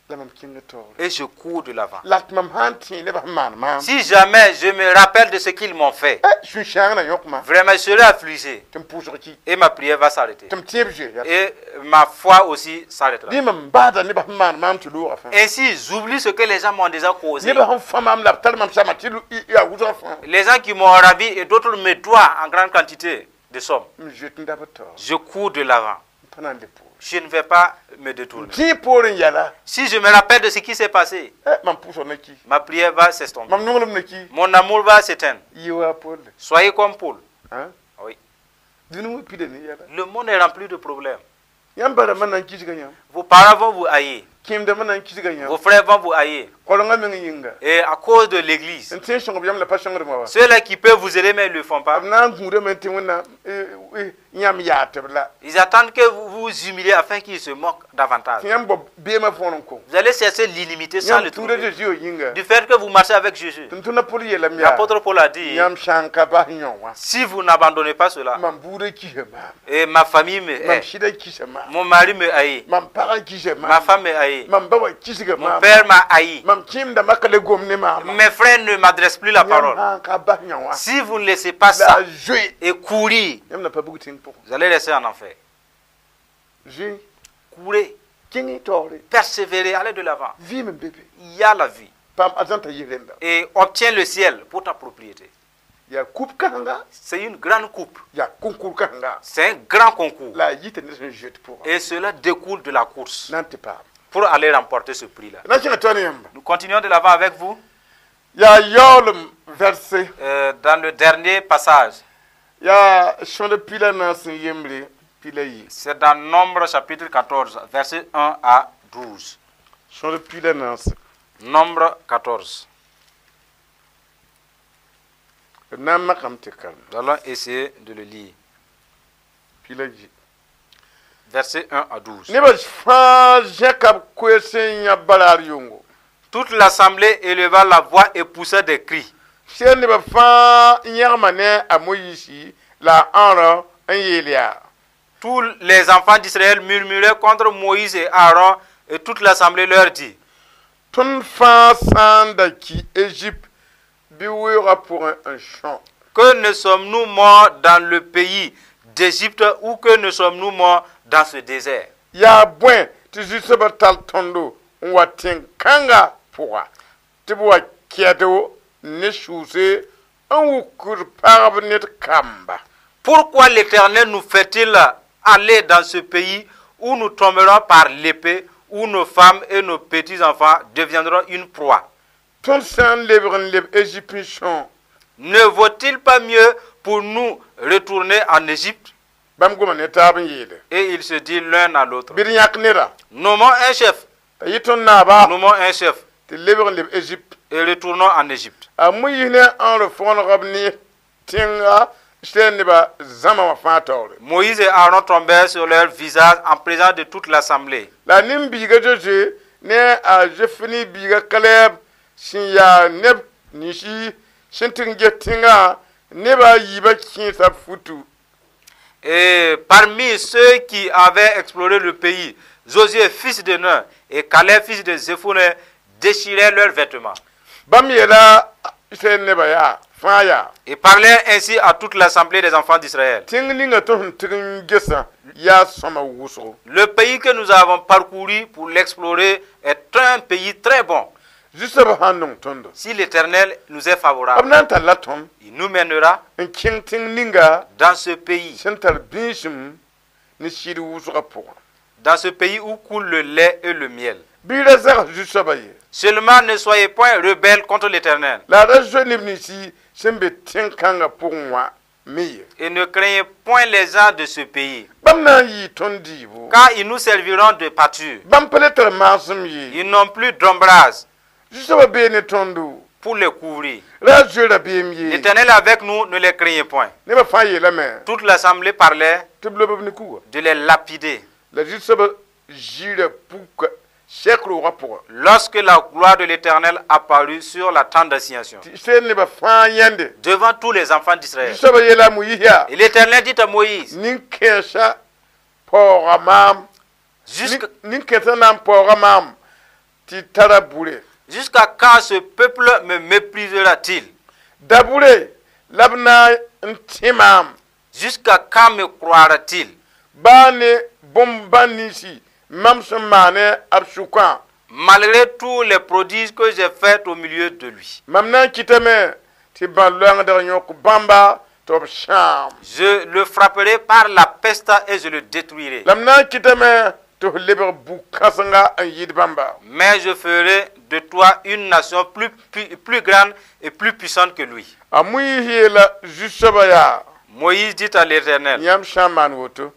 La mam kẽnga taoore. Et je cours de l'avant. La tɩ mam sã n tẽ nebã sẽn maan maam. Si jamais je me rappelle de ce qu'ils m'ont fait, Eh, sũ-sãang na yõk ma. vraiment, je serai affligé. Tɩ m pʋʋsg ki. Et ma prière va s'arrêter. Tɩ m tẽeb zoe. Et ma foi aussi s'arrêtera. Dẽ mam baasda nebã sẽn maan maam tɩ loogã fãa. Ainsi, j'oublie ce que les gens m'ont déjà causé. Nebã sẽn fã maam la b tar mam sama tɩ yaa wʋsg fãa. Les gens qui m'ont ravi et d'autres me doivent en grande quantité de sommes. M zoet n dabd taoore. Je cours de l'avant. M pa na n le poore. Je ne vais pas me détourner. Tẽ poorẽ yɛla. Si je me rappelle de ce qui s'est passé, Eh, mam pʋʋsg na ki. ma prière va s'estomper. Mam nonglem na ki. Mon amour va s'éteindre. Yɩ wa Pol. Soyez comme Paul. Hein? Oui. Dũni wã pida ne yɛla. Le monde est rempli de problèmes. Yãmb ba-rãmbã na n kisga yãmb. Vos parents vont vous haïr. Kẽemdãmbã na n kisga yãmb. Vos frères vont vous haïr. Korenga meng yĩnga. Et à cause de l'église, N tẽ sõngb yãmb la pa sõngdmã wa. ceux-là qui peuvent vous aider, mais ils ne le font pas. B na n gũudame tɩ Wẽnnaam yãmb yaa tɩ b la. Ils attendent que vous vous humiliez afin qu'ils se moquent davantage. Tɩ yãmb bao beemã võor n kõ. Vous allez chercher l'inimité sans Yãmb le tuuda trouver. Zeezi wã yĩnga. Du fait que vous marchez avec Jésus. Tʋm-tʋmda Pol yeelame yaa. L'apôtre Paul a dit, Yãmb sã n ka bas yõ wã. si vous n'abandonnez pas cela, Mam buudã kisa maam. et ma famille me Mam hait, sɩdã kisa maam. mon mari me haït, Mam pagã kisa ma maam. femme me haït, Mam ba wã kisga mon maam. père m'a haï, Mam kẽemdãmbã ka le gom ne maama. mes frères ne m'adressent plus la Yãmb parole. sã n ka bas yõ wã. Si vous ne laissez pas La ça zoe. et courir, Yãmb na pa bug tẽng pʋgẽ. vous allez rester en enfer. Zoe. Courez, Kẽng taoore. persévérez, allez de l'avant. Vɩɩm n be be. Il y a la vie. Paam arzãn t'a yɩ rẽnda. Et obtiens le ciel pour ta propriété. Yaa coupe kãnga. C'est une grande coupe. Yaa concours kãnga. C'est un grand concours. La a yita ned sẽn zoet pʋgã. Et cela découle de la course Na n tɩ paam. pour aller remporter ce prix-là. Na kẽnga tõe ne yãmba. Nous continuons de l'avant avec vous Yaa yaoolem verset. Dans le dernier passage. Yaa sõd pila naas n yembre pila yi. C'est dans Nombre chapitre 14, versets 1 à 12. Sõd pila naas. Nombre 14. D na n makame tɩ karem. Nous allons essayer de le lire. Pila yi. Versets 1 à 12. Nebã fãa zẽka b koees n yã baraar yʋngo. Toute l'assemblée éleva la voix et poussa des cris. Sẽn nebã fãa yãgma ne a Moyiisi la a Ãrõ n yeel yaa: Tous les enfants d'Israël murmuraient contre Moïse et Aaron, et toute l'assemblée leur dit: Tõnd fãa sã n da ki Égypte bɩ weoogã pʋgẽ n são. Que ne sommes-nous morts dans le pays d'Égypte ou que ne sommes-nous morts dans ce désert? Yaa bõe tɩ Zu-soabã tall tõndo n wa tẽn-kãnga pʋga tɩ b wa kɛdo ne sʋʋse n wukd pagb ned kamba? Pourquoi l'Éternel nous fait-il aller dans ce pays où nous tomberons par l'épée, où nos femmes et nos petits-enfants deviendront une proie? Tõnd sã n lebg n leb Égypte n são, Ne vaut-il pas mieux pour nous retourner en Égypte? Bãmb goma ne taab n yeele: Et ils se disent l'un à l'autre: Bɩ d yãk neda Nommons un chef, t'a yɩ tõnd naaba nommons un chef tɩ lebg n leb Égypte. Et retournons en Égypte. A Moyiis ne a Ãrõ fõgenega b ne tẽnga Israɛl nebã zãma wã fãa taoore. Moïse et Aaron tombèrent sur leur visage en présence de toute l'assemblée. La nin-biiga Zozoe ne a Zefini biiga Kalɛb sẽn yaa neb ninsi sẽn tɩg n ges tẽngã nebã yiibã kẽesa b futu. Et parmi ceux qui avaient exploré le pays, Josué, fils de Nun, et Caleb, fils de Jephunneh, déchiraient leurs vêtements. Bãmb yeela Israɛl nebã yaa fãa yaa: Et parlaient ainsi à toute l'assemblée des enfants d'Israël: Tẽng ninga tõnd sẽn tɩg n gesã yaa sõma wʋsgo. Le pays que nous avons parcouru pour l'explorer est un pays très bon. Zu-soabã sã n nong tõndo, Si l'Éternel nous est b favorable, na n talla tõnd il nous mènera n kẽng tẽng ninga dans ce pays, sẽn tar bĩisem ne sɩd wʋsgã pʋgã. Dans ce pays où coule le lait et le miel. Bɩ ra zags Zu-soabã ye. Seulement ne soyez point rebelles contre l'Éternel La a ra zoe neb ninsi sẽn be tẽn-kãngã pʋgẽ wã me ye. Et ne craignez point les gens de ce pays, Bãmb na n yɩɩ tõnd dɩɩbo. Car ils nous serviront de pâture. Bãmb pa le tar maasem ye. Ils n'ont plus d'ombrage Zu-soabã bee ne tõndo. Pour les couvrir. Ra zoe rabeem ye. L'Éternel est avec nous, ne les craignez point. Nebã fãa yeelame Toute l'assemblée parlait tɩ b lob b ne kuga. De les lapider. La Zu-soabã ziirã puka sɛk roogã pʋga. Lorsque la gloire de l'Éternel apparut sur la tente d'assignation, Tɩ Israɛl nebã fãa yãnde. Devant tous les enfants d'Israël. Zu-soabã yeela a Moyiis yaa: Et l'Éternel dit à Moïse: Nin-kẽesã paooga maam, nin-kẽesã na n paooga maam tɩ tara bure. Jusqu'à quand ce peuple me méprisera-t-il? Dabure la b na n tẽ maam. Jusqu'à quand me croira-t-il? Baa ne bõmb-bãn ninsi mam sẽn maane b sʋkã. Malgré tous les prodiges que j'ai faits au milieu de lui. Mam na n kɩtame tɩ bãn-loɛngdg yõk bãmba tɩ b sãam. Je le frapperai par la peste et je le détruirai. La m na n kɩtame tɩ f lebg bug-kãsenga n yɩɩd bãmba. Mais je ferai de toi une nation plus grande et plus puissante que lui. A Moyiis yeela Zu-soabã yaa: Moïse dit à l'Éternel: Yãmb sã n maan woto,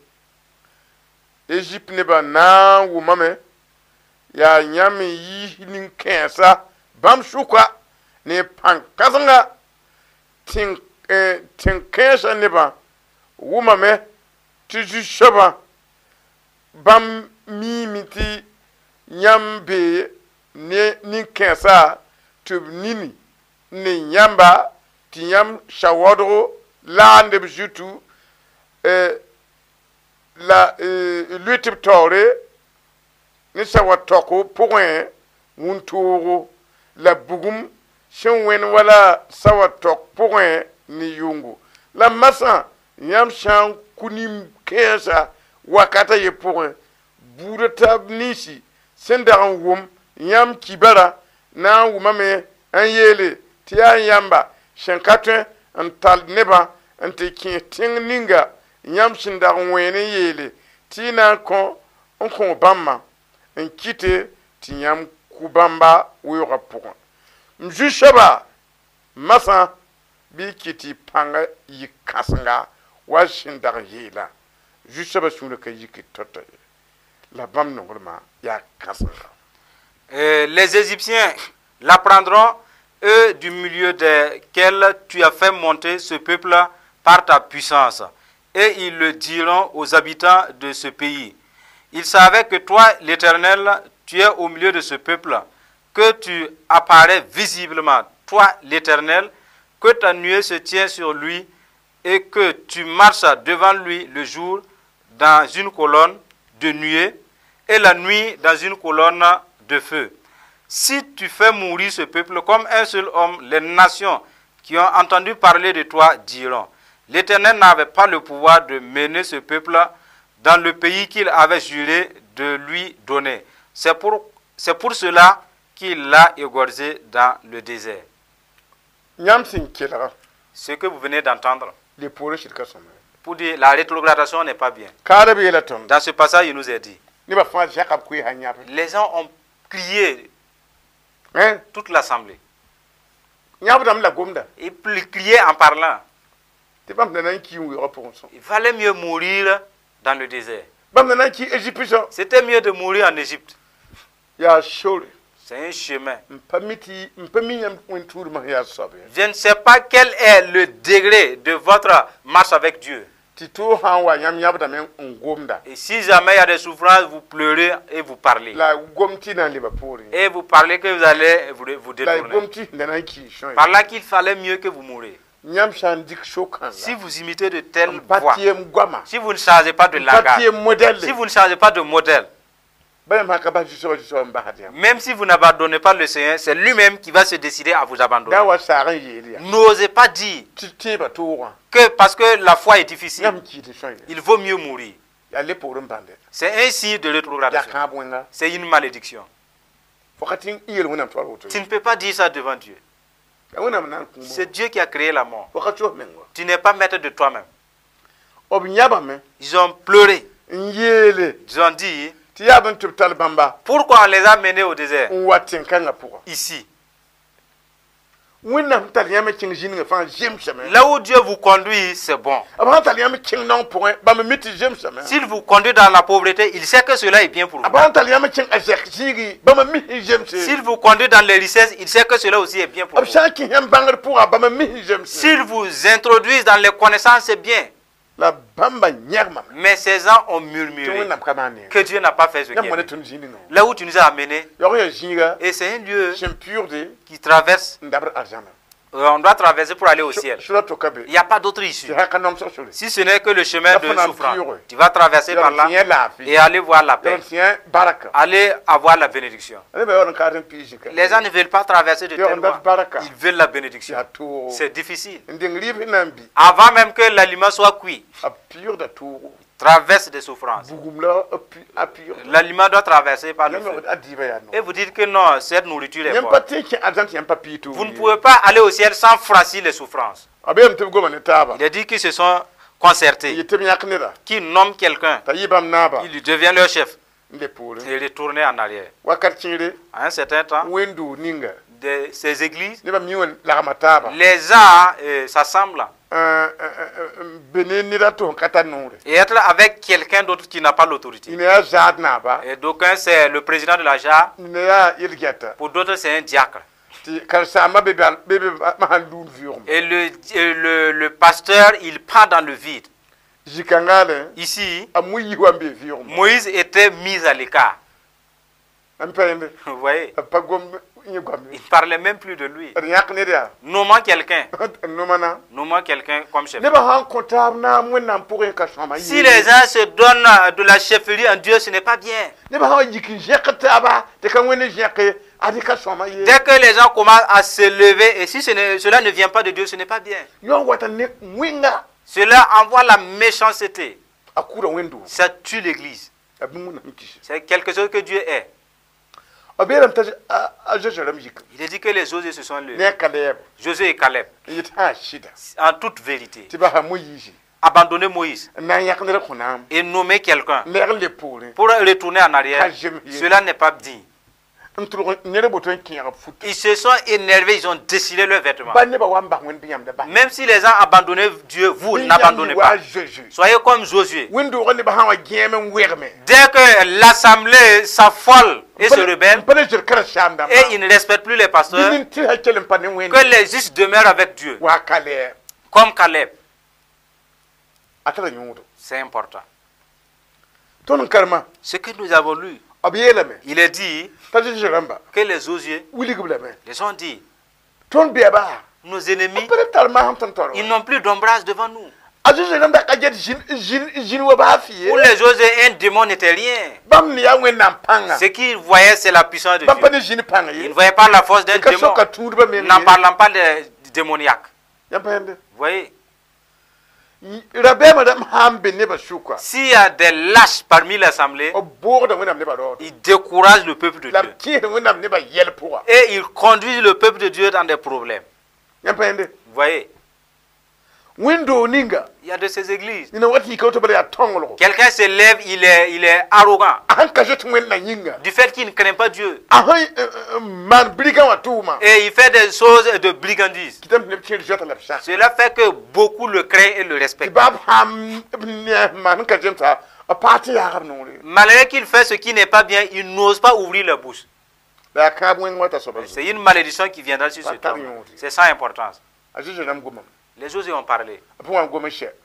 Égypte nebã na n wʋmame yaa yãmb n yiis nin-kẽesa bãmb sʋka ne pãn-kãsenga tẽn-kẽesã nebã wʋmame tɩ Zu-soabã bãmb miime tɩ yãmb bee ne nin-kẽesa tɩ b nini ne yãmba tɩ yãmb sawaoodgo laand b zutu la lʋɩ tɩ b taoore ne sawa tɔko pʋgẽ wũntoogo la bugum sẽn wẽn wala sawa tɔk pʋgẽ ne yʋngo la masã yãmb sã n ku nin-kẽesã wakata ye pʋgẽ buudã taab ninsi sẽn dag n wʋm yãmb kibara na n wʋmame n yeele tɩ yaa yãmba sẽn ka tõe n tall nebã n tɩ kẽes tẽng ninga yãmb sẽn dag n wẽen n yeele tɩ y na n kõ n kõ bãmbã n kɩte tɩ yãmb ku bãmba weoogã pʋgẽ m zu-soaba masã bɩ y kɩt tɩ y pãnga yik kãsenga wa sẽn dag n yeelã zu-soabã sũurã ka yik tao-tao ye la bãmb nonglmã yaa kãsenga. Les Égyptiens l'apprendront, eux du milieu desquels tu as fait monter ce peuple par ta puissance. Et ils le diront aux habitants de ce pays. Il savait que toi, l'Éternel, tu es au milieu de ce peuple, que tu apparais visiblement, toi, l'Éternel, que ta nuée se tient sur lui et que tu marches devant lui le jour dans une colonne de nuée et la nuit dans une colonne de feu. Si tu fais mourir ce peuple comme un seul homme, les nations qui ont entendu parler de toi diront, l'Éternel n'avait pas le pouvoir de mener ce peuple dans le pays qu'il avait juré de lui donner. C'est pour cela qu'il l'a égorgé dans le désert. Ce que vous venez d'entendre, pour dire la rétrogradation n'est pas bien. Dans ce passage, il nous est dit, les gens ont crié, toute l'assemblée. Ils criaient en parlant. Il fallait mieux mourir dans le désert. C'était mieux de mourir en Égypte. C'est un chemin. Je ne sais pas quel est le degré de votre marche avec Dieu. Et si jamais il y a des souffrances, vous pleurez et vous parlez. Et vous parlez que vous allez vous détourner. Par là qu'il fallait mieux que vous mouriez. Si vous imitez de telles voix, si vous ne changez pas de langage, si vous ne changez pas de modèle, même si vous n'abandonnez pas le Seigneur, c'est lui-même qui va se décider à vous abandonner. N'osez pas dire que parce que la foi est difficile, il vaut mieux mourir. C'est un signe de rétrogradation. C'est une malédiction. Tu ne peux pas dire ça devant Dieu. C'est Dieu qui a créé la mort. Tu n'es pas maître de toi-même. Ils ont pleuré. Ils ont dit, pourquoi on les a menés au désert? Ici. Là où Dieu vous conduit, c'est bon. S'il vous conduit dans la pauvreté, il sait que cela est bien pour vous. S'il vous conduit dans les richesses, il sait que cela aussi est bien pour vous. S'il vous introduit dans les connaissances, c'est bien. Mais ces gens ont murmuré que Dieu n'a pas fait ce qu'il a. Là où tu nous as amenés, et c'est un lieu qui traverse. On doit traverser pour aller au ciel. Il n'y a pas d'autre issue. Si ce n'est que le chemin de souffrance. Tu vas traverser par là et aller voir la paix. Aller avoir la bénédiction. Les gens ne veulent pas traverser de telle voie. Ils veulent la bénédiction. C'est difficile. Avant même que l'aliment soit cuit, traverse des souffrances. L'aliment doit traverser par le feu. Et vous dites que non, cette nourriture est bonne. Vous ne pouvez pas aller au ciel sans franchir les souffrances. Il a dit qu'ils se sont concertés, qu'ils nomment quelqu'un, il devient leur chef. Et retourner en arrière. À un certain temps, de ces églises, les gens s'assemblent et être avec quelqu'un d'autre qui n'a pas l'autorité. Et d'aucuns, c'est le président de la JAR. Pour d'autres, c'est un diacre. Et le pasteur, il part dans le vide. Ici, Moïse était mis à l'écart. Vous voyez? Il ne parlait même plus de lui. Nommant quelqu'un. Nommant quelqu'un comme chef. Si les gens se donnent de la chefferie en Dieu, ce n'est pas bien. Dès que les gens commencent à se lever, et si cela ne vient pas de Dieu, ce n'est pas bien. Cela envoie la méchanceté. Ça tue l'église. C'est quelque chose que Dieu est. Il est dit que les Josué se sont levés. Josué et Caleb. En toute vérité. Abandonner Moïse et nommer quelqu'un pour retourner en arrière, cela n'est pas dit. Ils se sont énervés, ils ont déchiré leurs vêtements. Même si les gens abandonnaient Dieu, vous n'abandonnez pas. Soyez comme Josué. Dès que l'assemblée s'affole et se rebelle, et ils ne respectent plus les pasteurs, que les justes demeurent avec Dieu. Comme Caleb. C'est important. Ce que nous avons lu, il est dit que les Josué les ont dit, nos ennemis, ils n'ont plus d'ombrage devant nous. Pour les Josué, un démon n'était rien. Ce qu'ils voyaient, c'est la puissance de Dieu. Ils ne voyaient pas la force d'un démon, n'en parlant pas des démoniaques. Vous voyez? S'il y a des lâches parmi l'assemblée, ils découragent le peuple de Dieu. Et ils conduisent le peuple de Dieu dans des problèmes. Vous voyez? Il y a de ces églises. Quelqu'un se lève, il est arrogant. Du fait qu'il ne craint pas Dieu. Et il fait des choses de brigandise. Cela fait que beaucoup le craignent et le respectent. Malgré qu'il fait ce qui n'est pas bien, il n'ose pas ouvrir la bouche. C'est une malédiction qui viendra sur cet homme. C'est sans importance. Les autres ont parlé.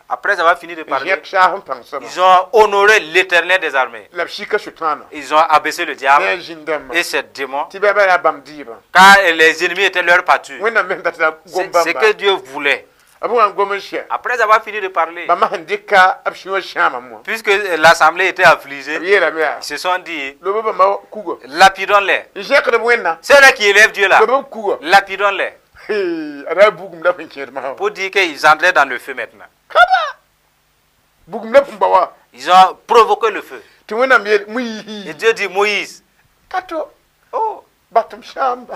Après avoir fini de parler, ils ont honoré l'Éternel des armées. Ils ont abaissé le diable et ses démons. Car les ennemis étaient leur pâture. C'est ce que Dieu voulait. Après avoir fini de parler, puisque l'assemblée était affligée, ils se sont dit, lapidons-les. C'est là qui élève Dieu là. Lapidons-les. Pour dire qu'ils entraient dans le feu maintenant. Ils ont provoqué le feu. Et Dieu dit, Moïse, oh,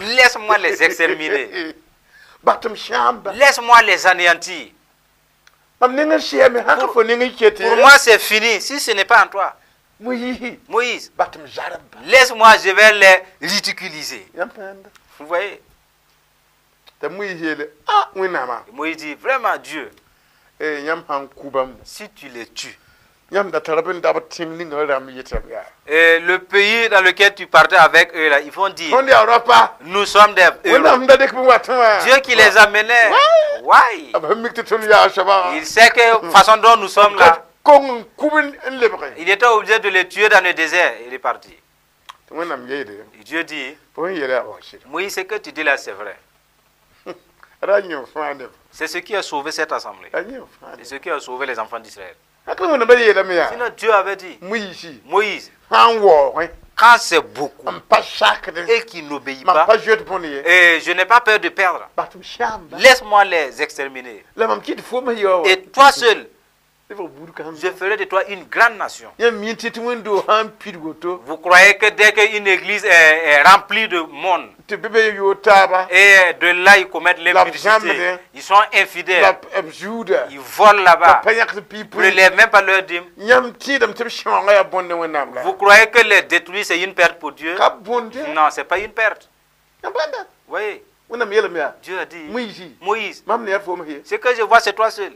laisse-moi les exterminer. Laisse-moi les anéantir. Pour moi, c'est fini. Si ce n'est pas en toi, Moïse, laisse-moi, je vais les ridiculiser. Vous voyez? Moïse dit, vraiment Dieu, si tu les tues, et le pays dans lequel tu partais avec eux, là, ils vont dire, nous sommes des héros. Dieu qui les amenait. Ouais. Il sait que façon dont nous sommes là, il était obligé de les tuer dans le désert. Il est parti. Et Dieu dit, Moïse, ce que tu dis là, c'est vrai. C'est ce qui a sauvé cette assemblée. C'est ce qui a sauvé les enfants d'Israël. Sinon Dieu avait dit, Moïse, quand c'est beaucoup et qu'il n'obéit pas, et je n'ai pas peur de perdre, laisse-moi les exterminer. Et toi seul, je ferai de toi une grande nation. Vous croyez que dès qu'une église est remplie de monde, et de là ils commettent l'impudicité, ils sont infidèles, ils volent là-bas, ils ne prélèvent même pas leur dîme. Vous croyez que les détruire c'est une perte pour Dieu? Non, ce n'est pas une perte. Oui. Dieu a dit, Moïse, ce que je vois c'est toi seul.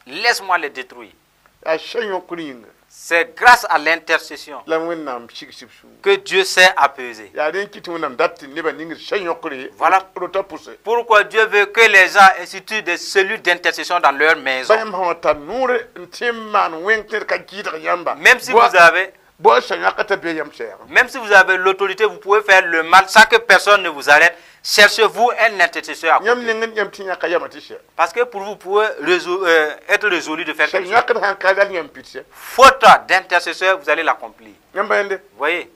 Laisse-moi les détruire. C'est grâce à l'intercession que Dieu s'est apaisé. Voilà pourquoi Dieu veut que les gens instituent des cellules d'intercession dans leur maison. Même si vous avez, même si vous avez l'autorité, vous pouvez faire le mal sans que personne ne vous arrête. Cherchez-vous un intercesseur à côté. Parce que pour vous, vous pouvez être résolu de faire quelque chose. Faute d'intercesseur, vous allez l'accomplir. Vous voyez?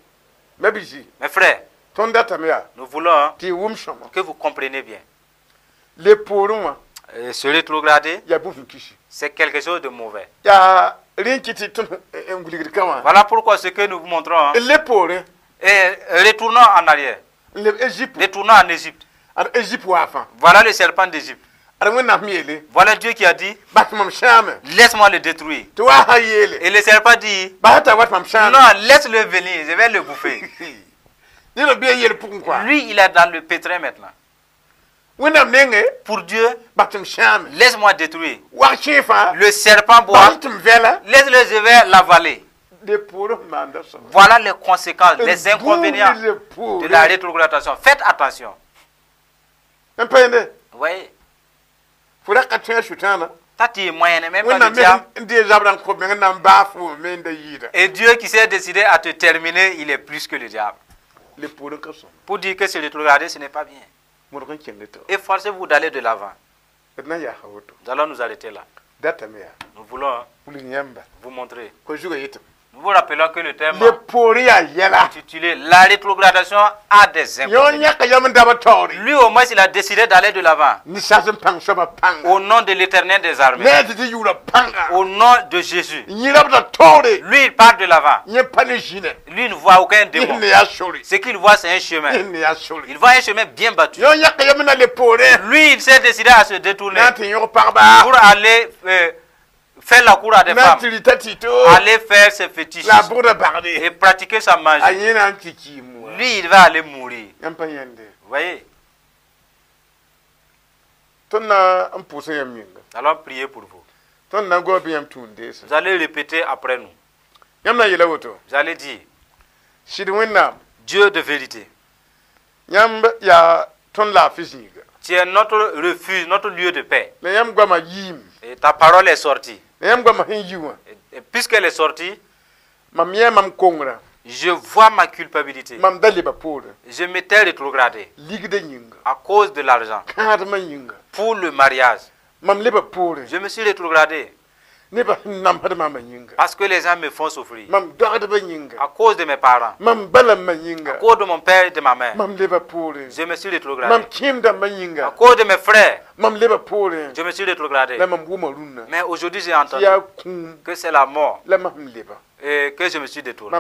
Mes frères, nous voulons que vous compreniez bien. Se rétrograder, c'est quelque chose de mauvais. Voilà pourquoi ce que nous vous montrons. Et retournons en arrière. Retournons en Égypte. Voilà le serpent d'Égypte. Voilà Dieu qui a dit, laisse-moi le détruire. Et le serpent dit, non, laisse-le venir, je vais le bouffer. Lui, il est dans le pétrin maintenant. Pour Dieu, laisse-moi détruire. Le serpent boit, laisse-le, je vais l'avaler. Voilà les conséquences, les inconvénients de la rétrogradation. Faites attention. Oui. Toi, tu es moyen, même pas le diable. Et Dieu qui s'est décidé à te terminer, il est plus que le diable. Pour dire que se rétrograder, ce n'est pas bien. Efforcez-vous d'aller de l'avant. Nous allons nous arrêter là. Nous voulons vous montrer. Nous vous rappelons que le thème intitulé La rétrogradation a des inconvénients. Lui au moins il a décidé d'aller de l'avant. Au nom de l'Éternel des armées. Au nom de Jésus. Lui il part de l'avant. Lui il ne voit aucun démon. Ce qu'il voit, c'est un chemin. Il voit un chemin bien battu. Lui il s'est décidé à se détourner pour aller faire la cour à des femmes, aller faire ses fétiches et pratiquer sa magie. Lui, il va aller mourir. Vous voyez? Allons prier pour vous. Vous allez répéter après nous. Vous allez dire, Dieu de vérité, tu es notre refuge, notre lieu de paix. Et ta parole est sortie. Et puisqu'elle est sortie, je vois ma culpabilité. Je m'étais rétrogradé à cause de l'argent, pour le mariage. Je me suis rétrogradé parce que les gens me font souffrir. À cause de mes parents, à cause de mon père et de ma mère, je me suis rétrogradé. À cause de mes frères, je me suis rétrogradé. Mais aujourd'hui, j'ai entendu que c'est la mort et que je me suis détourné.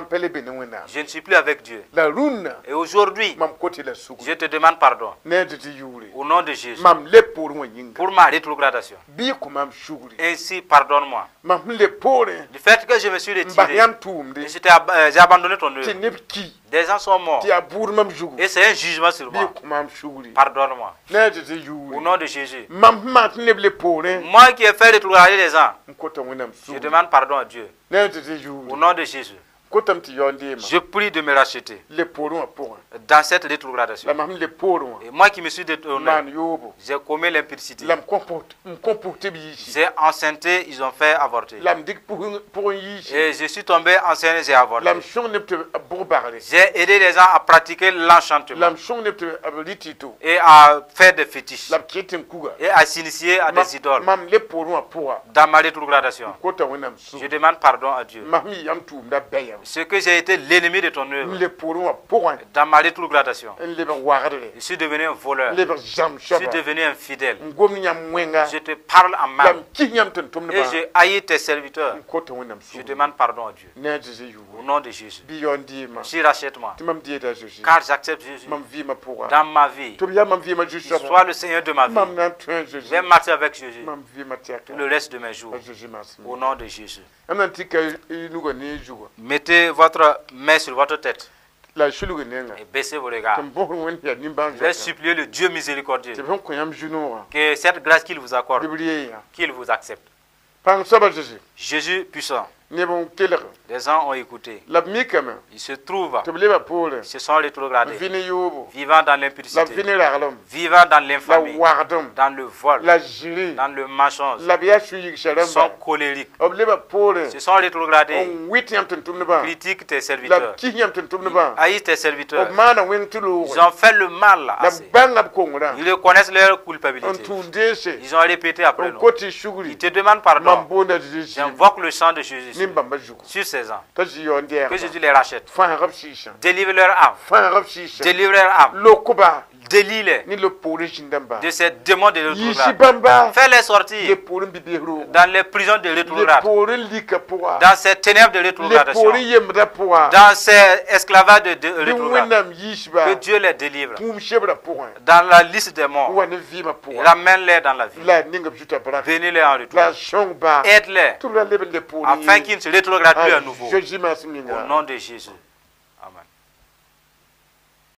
Je ne suis plus avec Dieu. Et aujourd'hui, je te demande pardon. Au nom de Jésus. Pour ma rétrogradation. Ainsi, pardonne-moi. Du fait que je me suis retiré, j'ai abandonné ton œuvre. Des gens sont morts. Et c'est un jugement sur moi. Pardonne-moi. Au nom de Jésus. Moi qui ai fait rétrograder les gens, je demande pardon à Dieu. Au nom de Jésus. Je prie de me racheter dans cette rétrogradation. Et moi qui me suis détourné, j'ai commis l'impudicité. J'ai enceinté, ils ont fait avorter. Et je suis tombé enceinte, j'ai avorté. J'ai aidé les gens à pratiquer l'enchantement et à faire des fétiches et à s'initier à des idoles. Dans ma rétrogradation, je demande pardon à Dieu. Ce que j'ai été l'ennemi de ton œuvre. Dans ma rétrogradation, je suis devenu un voleur. Je suis devenu infidèle. Je te parle en mal. Et je haïs tes serviteurs. Je demande pardon à Dieu. Au nom de Jésus. Si rachète-moi. Car j'accepte Jésus dans ma vie. Sois le Seigneur de ma vie. Je vais marcher avec Jésus tout le reste de mes jours. Au nom de Jésus. Mettez votre main sur votre tête et baissez vos regards. Je vais supplier le Dieu miséricordieux que cette grâce qu'il vous accorde, qu'il vous accepte. Jésus puissant. Les gens ont écouté. Ils se trouvent, ils se sont rétrogradés, vivant dans l'impudicité, vivant dans l'infamie, dans le vol, dans le mensonge. Ils sont colériques, ils se sont rétrogradés, critiquent tes serviteurs, haïssent tes serviteurs. Ils ont fait le mal assez. Ils reconnaissent leur culpabilité. Ils ont répété après nous. Ils te demandent pardon. J'invoque le sang de Jésus sur ces ans. Que Jésus les rachète. Délivre leur âme. Délivre leur âme. Délie-les de ces démons de rétrograde. Fais-les sortir dans les prisons de rétrograde, dans ces ténèbres de rétrogradation, dans ces esclavages de rétrograde. Que Dieu les délivre dans la liste des morts. Ramène-les dans la vie. Bénis-les en retour. Aide-les afin qu'ils ne se rétrogradent plus à nouveau. Au nom de Jésus. Amen.